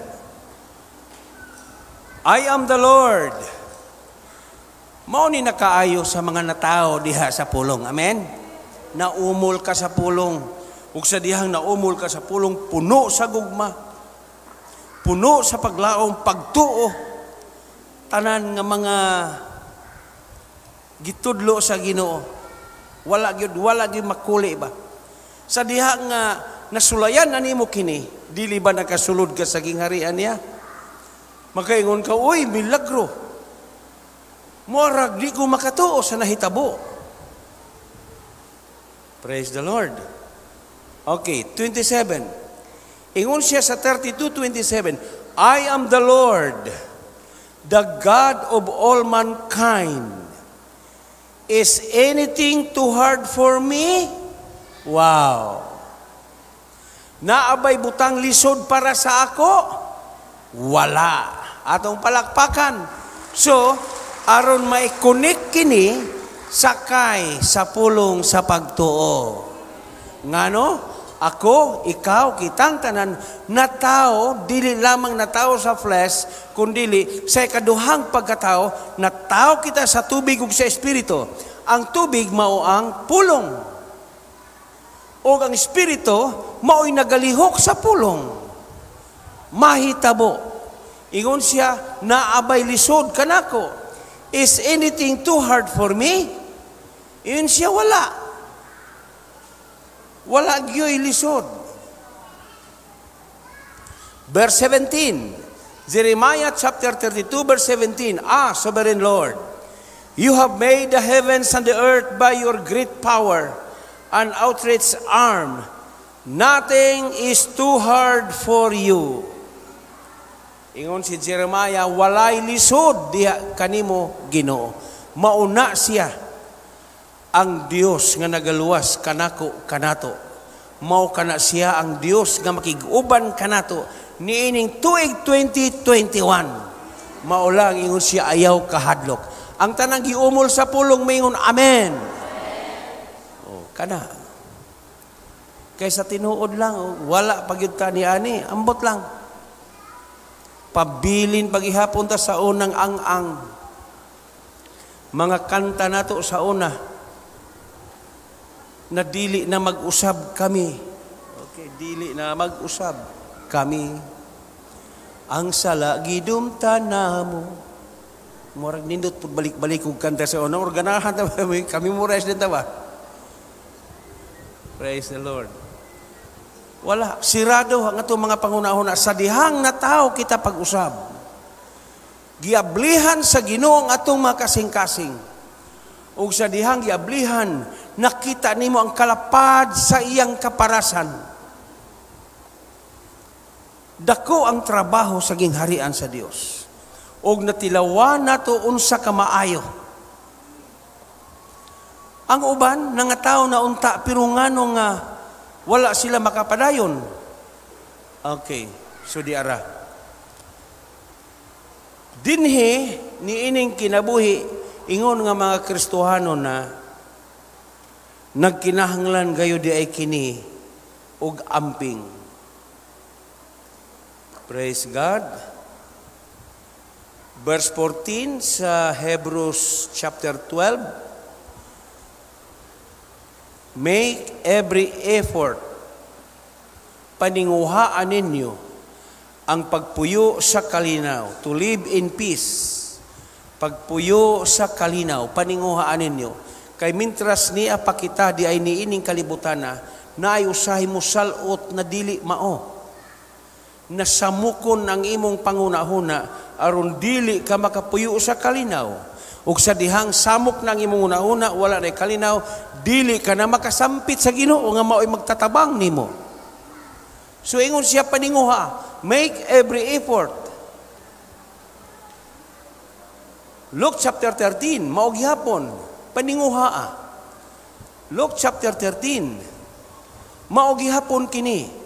"I am the Lord." Mao ni nakaayo sa mga natao diha sa pulong. Amen? Naumol ka sa pulong. Ug sa dihang naumol ka sa pulong, puno sa gugma. Puno sa paglaom, pagtuo. Tanan nga mga gitudlo sa Ginoo. Wala gyud makuli ba. Sa diha nga nasulayan na nimo kini, dili ba nakasulod ka sa gingharian niya? Makaingon ka, "Uy, milagro. Murag di ko makatuo sa nahitabo." Praise the Lord. Okay, 27. Ingon siya sa 32:27, "I am the Lord, the God of all mankind. Is anything too hard for me?" Wow. Naa bay butang lisod para sa ako? Wala. Atong palakpakan. So, aron mai-connect kini, sakay sa pulong sa pagtuo. Ngano? Ako, ikaw, kitang tanan, natao, dili lamang natao sa flesh, kundili sa ikaduhang pagkatao, natao kita sa tubig ug sa espiritu. Ang tubig mao ang pulong. O ang espiritu mao'y nagalihok sa pulong. Mahitabo. Ingon siya, "Naa bay lisod kanako? Is anything too hard for me?" Ingon siya, wala. Wala gyoy lisod. Verse 17. Jeremiah chapter 32 verse 17. "Ah, sovereign Lord, you have made the heavens and the earth by your great power and outstretched arm. Nothing is too hard for you." Ingon si Jeremiah, walay lisod diha kanimo, Ginoo. Mauna siya ang Dios nga nagaluwas kanako, kanato. Mao kana siya ang Dios nga makig-uban kanato niining tuig 2021. Mao lang ingon siya, ayaw kahadlok. Ang tanang giumol sa pulong maingon, "Amen." Oh, kana. Kaysa tinuod lang, oh, wala pagyud ta ni ani, ambot lang. Pabilin pagihapon ta sa unang ang-ang. Mga kanta nato sa una na dili na mag-usab kami. Okay, dili na mag-usab kami. Ang sala gidumtan namo. Murag nindot pud balik-balik og kanta sa una. Or ganahan ta kami mo rest din ta ba? Praise the Lord. Wala. Sirado ang atong mga panghuna-huna. Sa dihang natawo kita pag-usab. Giablihan sa Ginoo ang atong mga kasing-kasing. Ug sa dihang giablihan, nakita nimo ang kalapad sa iyang kaparasan. Dako ang trabaho sa gingharian sa Dios. Og natilawan nato unsa ka maayo. Ang uban nangataw na unta pero ngano nga wala sila makapadayon. Okay, so di ara. Dinhi niining kinabuhi ingon nga mga Kristohano na nagkinahanglan gayo di ay kini og amping. Praise God. Verse 14 sa Hebrews chapter 12. Make every effort, paninguhaan ninyo ang pagpuyo sa kalinaw, to live in peace. Pagpuyo sa kalinaw, paninguhaan ninyo. Kay mintras niya pa kita di ay niining kalibutan na, naay usahay mo salot na dili mao. Nasamukon ang imong pangunahuna aron dili ka makapuyo sa kalinaw. Ug sa dihang samok ng imong hunahuna, wala na kalinaw, dili ka na makasampit sa Ginoo nga mao'y magtatabang nimo. So ingon siya paninguha, make every effort. Luke chapter 13, mao gihapon, paninguha. Luke chapter 13, mao gihapon kini.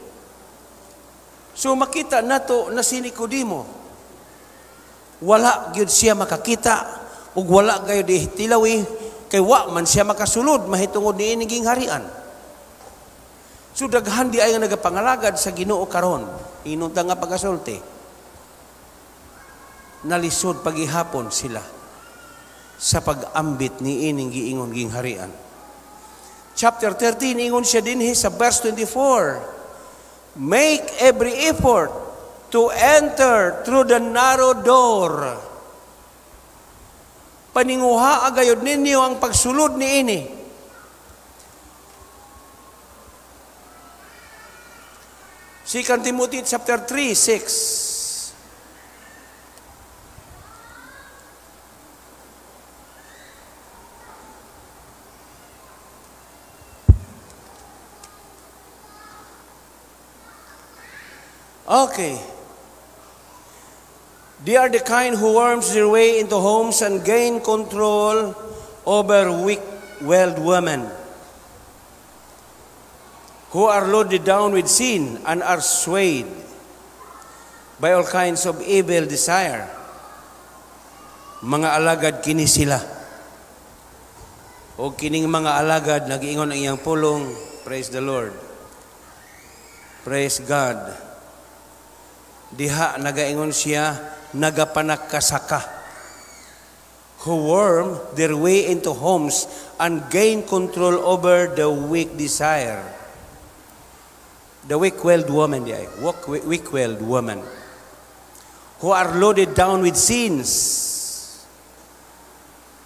So makita nato na si Nicodemo, wala gyud siya makakita ug wala gayud tilawi kay wa man siya makasulod mahitungod niini gingharian. So daghan di ay nga nagapangalagad sa Ginoo karon, inunta nga pagasulti. Nalisod pagihapon sila sa pag-ambit niining giingon gingharian. Chapter 13 ingon siya dinhi sa verse 24. Make every effort to enter through the narrow door. Paninguha agayod ninyo ang pagsulod niini. 2 Timothy chapter 3:6. Okay. They are the kind who worms their way into homes and gain control over weak-willed women who are loaded down with sin and are swayed by all kinds of evil desire. Mga alagad kini sila. O kining mga alagad, nag-iingon ang iyang pulong, praise the Lord. Praise God. Diha nagaingon siya, nagapanakasaka, who worm their way into homes and gain control over the weak desire. The weak-willed woman, weak-willed woman, who are loaded down with sins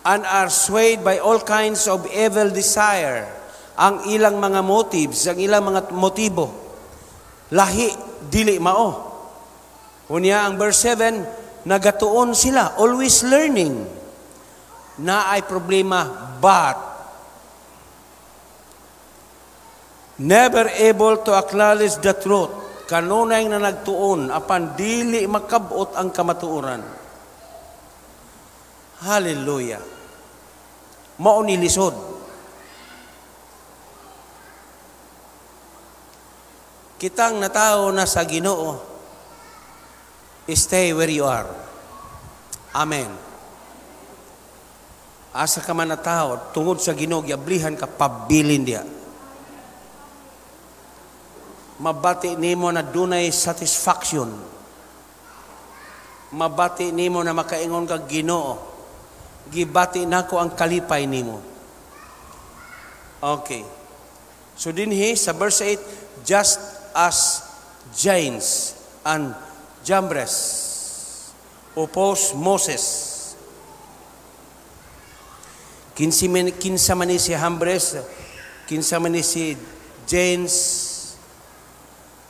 and are swayed by all kinds of evil desire. Ang ilang mga motives, ang ilang mga motibo, lahi, dili mao. Unya ang verse 7, nagatuon sila, always learning. Na ay problema, but never able to acknowledge the truth. Kanunay na nagtuon, apan dili makabot ang kamatuoran. Hallelujah. Mao ni lisod. Kitang natao na sa Ginoo, stay where you are. Amen. Asa ka man na tao, tungod sa Ginoo, giablihan ka, pabilin diya. Mabati nimo na dunay satisfaction. Mabati nimo na makaingon ka Ginoo. Gibati nako ang kalipay nimo. Okay. So dinhi sa verse 8, just as Janes and Jambres oppose Moses. Kinsa man ni si Jambres, kinsa man ni si Janes,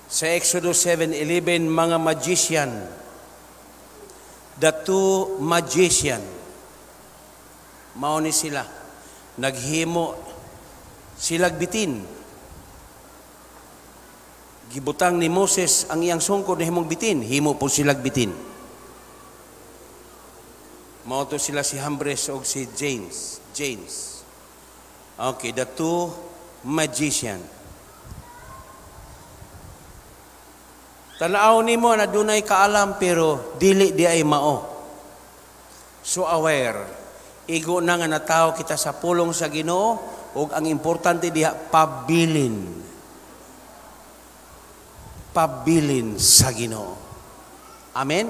Sa Exodus 7:11, mga magician, the two magician, mao ni sila, naghimo silag bitin. Gibutang ni Moses ang iyang sungkod na himong bitin, himo po silag bitin. Mao to sila si Jambres og si James. James. Okay, the two magician. Tanaw nimo na dunay kaalam pero dili di ay mao. So aware, igo na nga natawo kita sa pulong sa Ginoo ug ang importante diha pabilin. Pabilin sa Ginoo. Amen.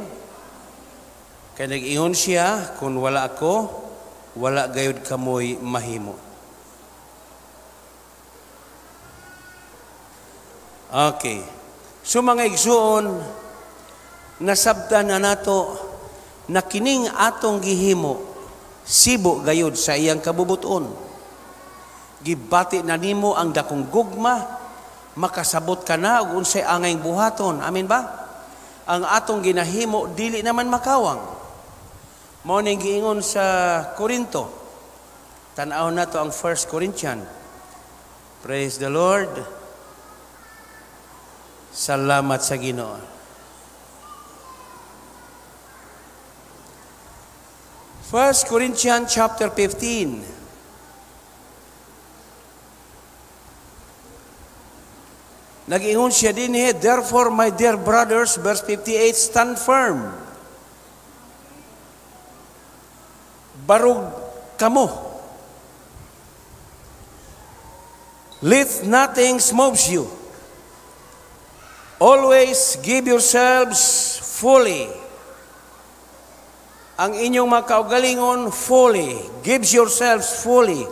Kay nag-ingon siya, kung wala ako, wala gayud kamoy mahimo. Okay. So mga igsuon, nasabtan na nato na kining atong gihimo sibo gayud sa iyang kabubuton. Gibati na nimo ang dakong gugma, makasabot ka na og unsay angayng buhaton. Amen ba? Ang atong ginahimo dili naman makawang. Mao ning giingon sa Korinto. Tan-aw nato ang 1 Corinthians. Praise the Lord. Salamat sa Ginoo. 1 Corinthians chapter 15. Nag-ingon siya dinhi, therefore my dear brothers, verse 58, stand firm. Barug kamo. Let nothing move you. Always give yourselves fully. Ang inyong mga kaugalingon fully. Gives yourselves fully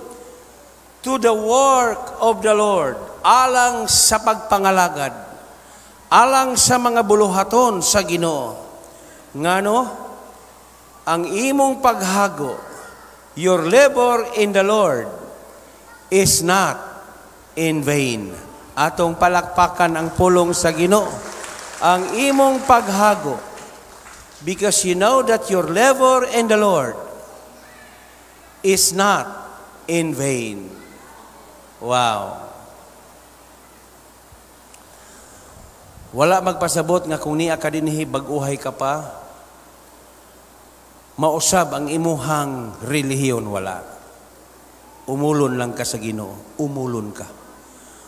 to the work of the Lord. Alang sa pagpangalagad. Alang sa mga buluhaton sa Ginoo. Ngano? Ang imong paghago, your labor in the Lord is not in vain. Atong palakpakan ang pulong sa Ginoo. Ang imong paghago, because you know that your labor in the Lord is not in vain. Wow. Wala magpasabot nga kung niya ka dinhi bag-uhay ka pa, mausab ang imuhang relihiyon, wala. Umulon lang ka sa Ginoo, umulon ka.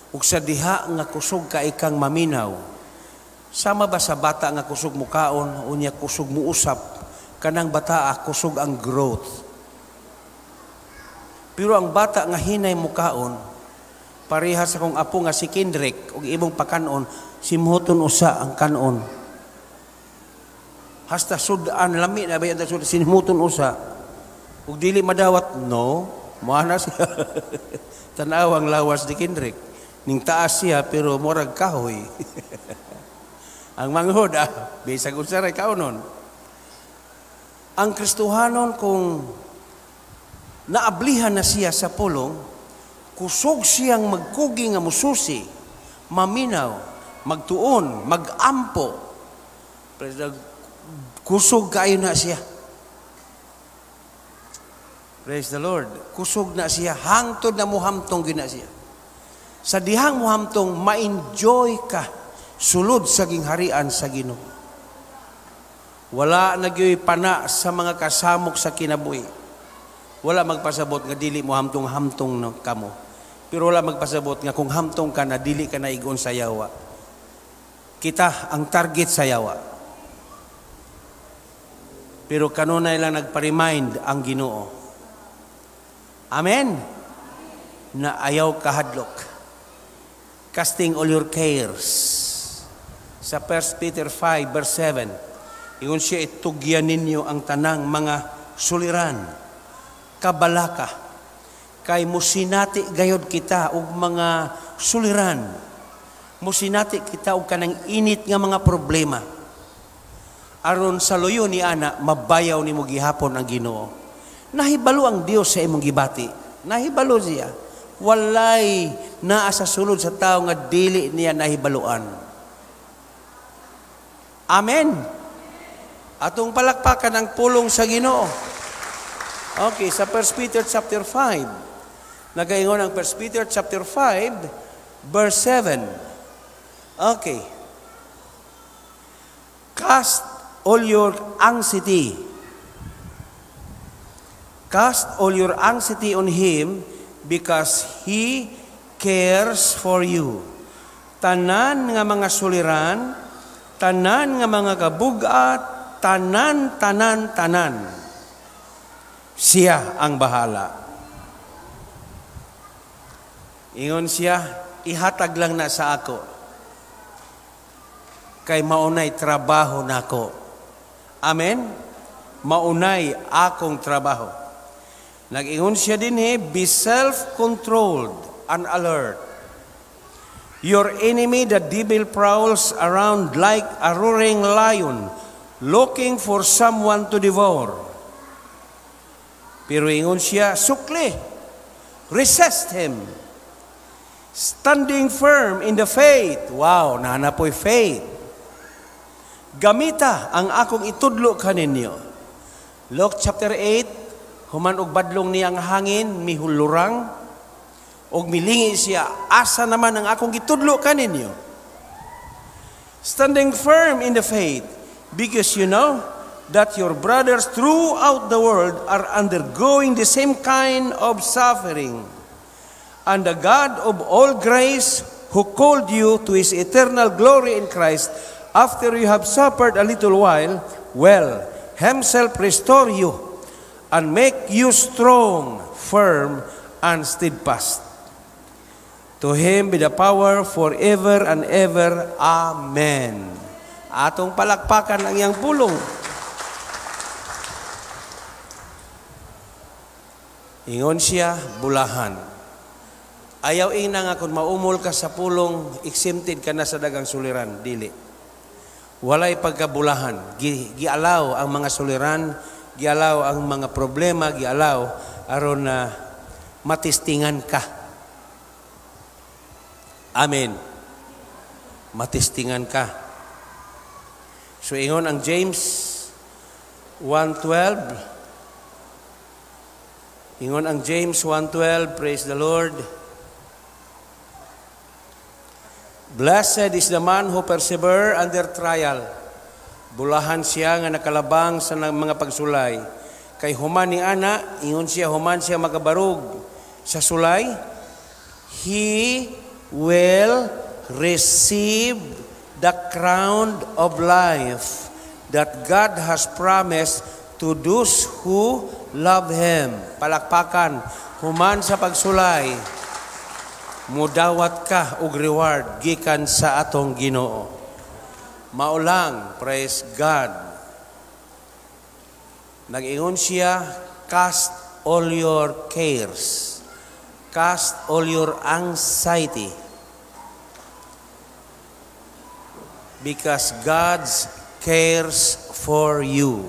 Ug sa diha nga kusog ka ikang maminaw, sama ba sa bata nga kusog mukaon, unya kusog muusap, kanang bata kusog ang growth. Pero ang bata nga hinay mukaon, pareha sa kong apo nga si Kendrick, ug imong pakanon, simhoton usa ang kanon. Hasta sudan, lami na ba yan, sinmuton usa. Ug dili madawat, no, muana siya. Tanaw ang lawas ni Kendrick. Ning taas siya, pero murag kahoy. Ang manghod, bisag unsa ray kaunon. Ang Kristohanon kung naablihan na siya sa pulong, kusog siyang magkugi nga mususi, maminaw, magtuon, magampo. Kusog kayo na siya. Praise the Lord. Kusog na siya. Hangtod na muhamtong gina siya. Sa dihang muhamtong, ma-enjoy ka sulod sa gingharian sa Ginoo. Wala nagyoy pana sa mga kasamok sa kinabuhi. Wala magpasabot nga dili mo hamtong-hamtong no kamo. Pero wala magpasabot nga kung hamtong ka na dili ka na igon sa yawa. Kita ang target sa yawa. Pero kanunay lang nagpa-remind ang Ginoo. Amen? Na ayaw kahadlok. Casting all your cares. Sa 1 Peter 5 verse 7, ingon siya, itugyan ninyo ang tanang mga suliran, kabalaka, kay musinati gayod kita og mga suliran, musinati kita og kanang init nga mga problema. Aron sa luyo ni ana, mabayaw nimo gihapon ang Ginoo. Nahibalo ang Dios sa imong gibati. Nahibalo siya. Walay naa sa sulod sa tao nga dili niya nahibaluan. Amen. Atong palakpakan ang pulong sa Ginoo. Okay, sa 1 Peter chapter 5. Nagaingon ang 1 Peter chapter 5 verse 7. Okay. Cast all your anxiety. Cast all your anxiety on Him because He cares for you. Tanan nga mga suliran, tanan nga mga kabugat, tanan, tanan, tanan. Siya ang bahala. Ingon siya, ihatag lang na sa ako. Kay maunay trabaho nako. Amen? Maunay akong trabaho. Nag-ingon siya din be self-controlled and alert. Your enemy, the devil, prowls around like a roaring lion, looking for someone to devour. Pero ingon siya, sukli, resist him. Standing firm in the faith. Wow, naa na po'y faith. Gamita ang akong itudlo kaninyo. Luke chapter 8, human og badlong niya ang hangin, mihulurang, og milingi siya, asa naman ang akong gitudlo kaninyo? Standing firm in the faith, because you know that your brothers throughout the world are undergoing the same kind of suffering. And the God of all grace, who called you to His eternal glory in Christ, after you have suffered a little while, will Himself restore you and make you strong, firm, and steadfast. To Him be the power forever and ever. Amen. Atong palakpakan ang iyang pulong. Ingon siya, bulahan. Ayaw ina nga kung maumol ka sa pulong, exempted ka na sa dagang suliran. Dili. Walay pagkabulahan. Gialaw ang mga suliran, gialaw ang mga problema, gialaw aron na matistingan ka. Amen. Matistingan ka. So ingon ang James 1:12. Ingon ang James 1:12, praise the Lord. Blessed is the man who persevere under trial. Bulahan siya nga nakalabang sa mga pagsulay. Kay human ni ana, ingon siya, human siya makabarog sa sulay, he will receive the crown of life that God has promised to those who love Him. Palakpakan, human sa pagsulay, mudawat ka og reward gikan sa atong Ginoo. Maulang, praise God. Nag-ingon siya, cast all your cares, cast all your anxiety, because God cares for you.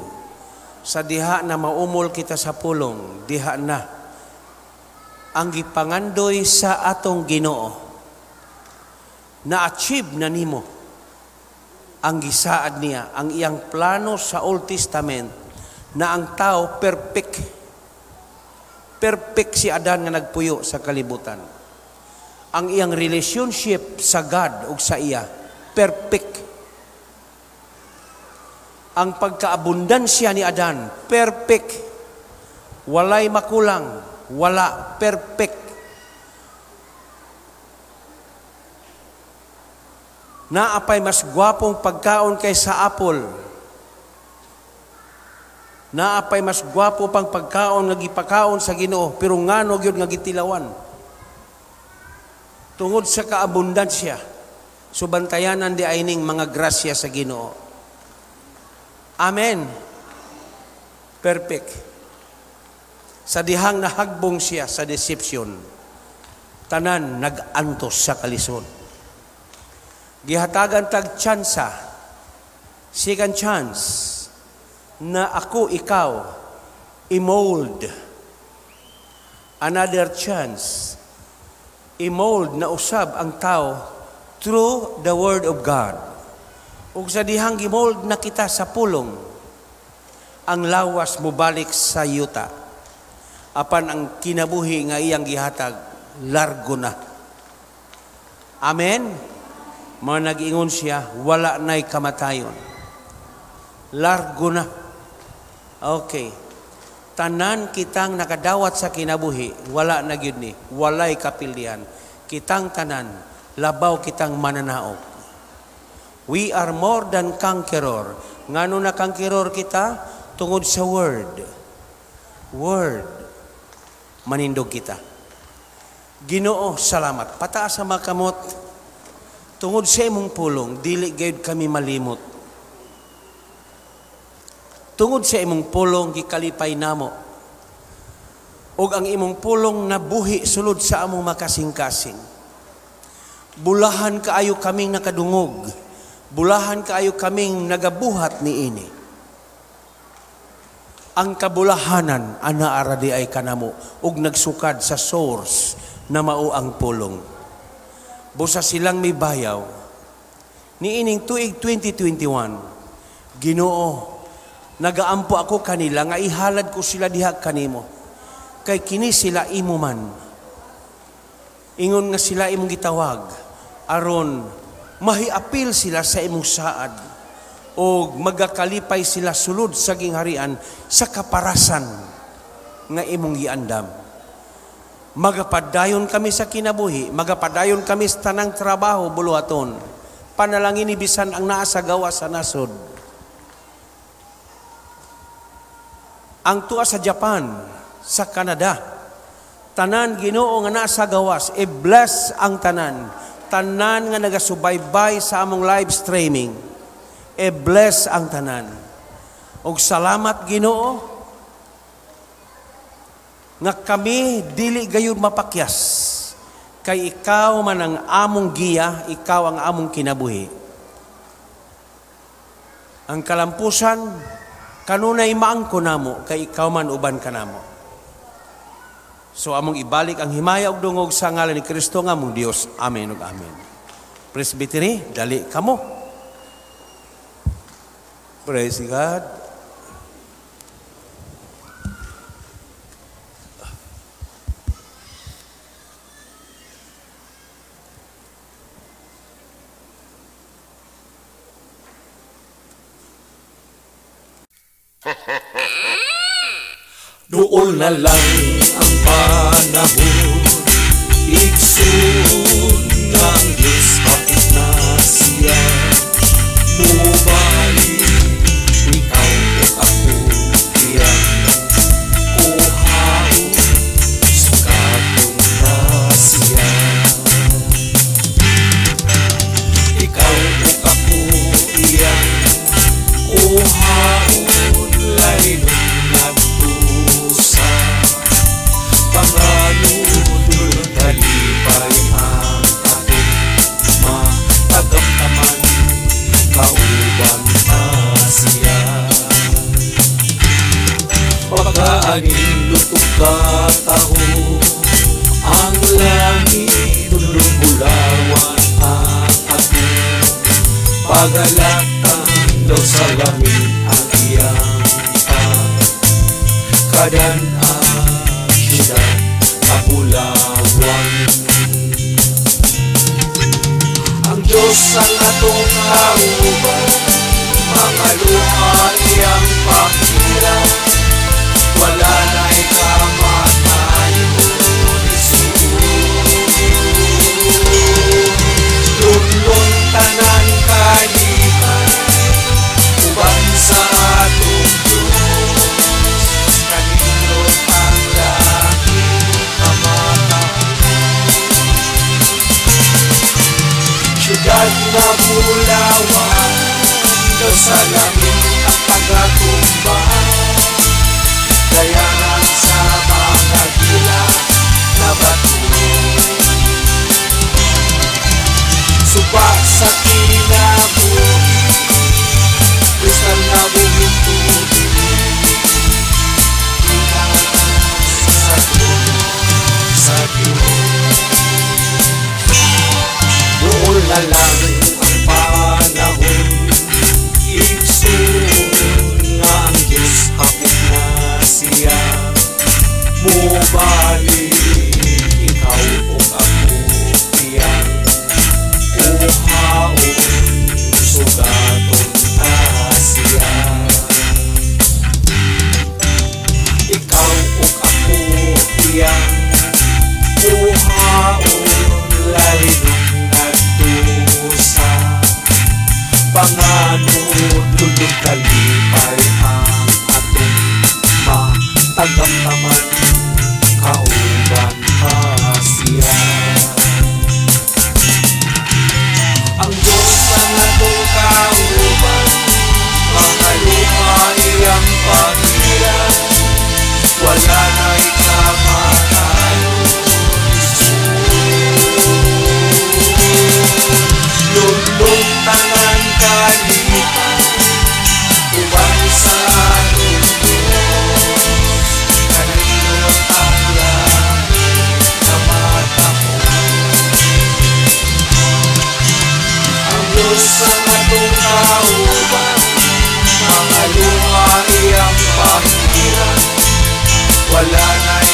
Sa diha na maumol kita sa pulong, diha na ang gipangandoy sa atong Ginoo, na-achieve na nimo ang gisaad niya, ang iyang plano sa Old Testament, na ang tao perfect. Perfect si Adan nga nagpuyo sa kalibutan. Ang iyang relationship sa God ug sa iya, perfect. Ang pagkaabundansya ni Adan, perfect. Walay makulang, wala, perfect. Naapay mas gwapong pagkaon kaysa apple. Naapay mas gwapo pang pagkaon nga gipakaon sa Ginoo, pero ngano gyud nga gitilawan. Tungod sa kaabundansya, subantayanan di ay ning mga grasya sa Ginoo. Amen. Perfect. Sa dihang nahagbong siya sa deception, tanan nag-antos sa kalisod. Gihatagan tag tsansa, second chance, na ako, ikaw, i-mold. Another chance, i-mold na usab ang tao through the Word of God. Ug sa dihang gimold na kita sa pulong, ang lawas mobalik sa yuta. Apan ang kinabuhi nga iyang gihatag, largo na. Amen? Mga nag-ingon siya, wala na'y kamatayon. Largo na. Okay. Tanan kitang nakadawat sa kinabuhi, wala na gyud ni, walay kapildihan. Kitang tanan, labaw kitang mananaog. We are more than conqueror. Ngano na conqueror kita? Tungod sa word. Word. Manindog kita. Ginoo, salamat. Pataas ang mga kamot. Tungod sa imong pulong, dili gayud kami malimot. Tungod sa imong pulong, gikalipay namo. Ug ang imong pulong nabuhi sulod sa among makasing-kasing. Bulahan kaayo kaming nakadungog. Bulahan kaayo kaming nagabuhat niini. Ang kabulahanan ana ara di ay kanamo ug nagsukad sa source na mao ang pulong. Busa silang mibayaw niining tuig 2021, Ginoo, nagaampo ako kanila nga ihalad ko sila diha kanimo. Kay kini sila imo man. Ingon nga sila imong gitawag aron mahiapil sila sa imong saad o magakalipay sila sulod sa gingharian sa kaparasan nga imong giandam. Magapadayon kami sa kinabuhi, magapadayon kami sa tanang trabaho buluhaton. Panalangin ni bisan ang naa sa gawas sa nasod. Ang tuwa sa Japan, sa Canada, tanan Ginoo nga naa sa gawas, i-bless ang tanan. Tanan nga nagasubaybay sa among live streaming, i-bless ang tanan. Og salamat Ginoo nga kami dili gayud mapakyas kay ikaw man ang among giya, ikaw ang among kinabuhi. Ang kalampusan kanunay maangko namo kay ikaw man uban kanamo. So among ibalik ang himaya ug dungog sa ngalan ni Kristo nga among Dios. Amen ug amen. Presbytery, dali kamo. Praise God. Duol na lang ang panahon, igsoon ng Diyos hapit na siya. Mubalik, ikaw ug ako iyang kuhaon, sukaton na siya. Ikaw ug ako iyang kuhaon, laynon ngadto sa panganudol, kalipay ang atong matagamtaman, kauban ta siya. Pagkaanindot ug kataho, ang langit dulong bulawan ang atong pagalatan, daw sa langit ang iyang kadan-an, siyudad kapulawan. Ang Diyos ang atong kauban, mga luha iyang pakira, wala na'y kamatayon isuon. Lunlun tanan kalipay, uban sa atong Diyos, kanindot ang langit kamatahon. Siyudad na bulawan, daw sa langit Diyos ang atong kauban, mga luha iyang pahiran. Wala na'y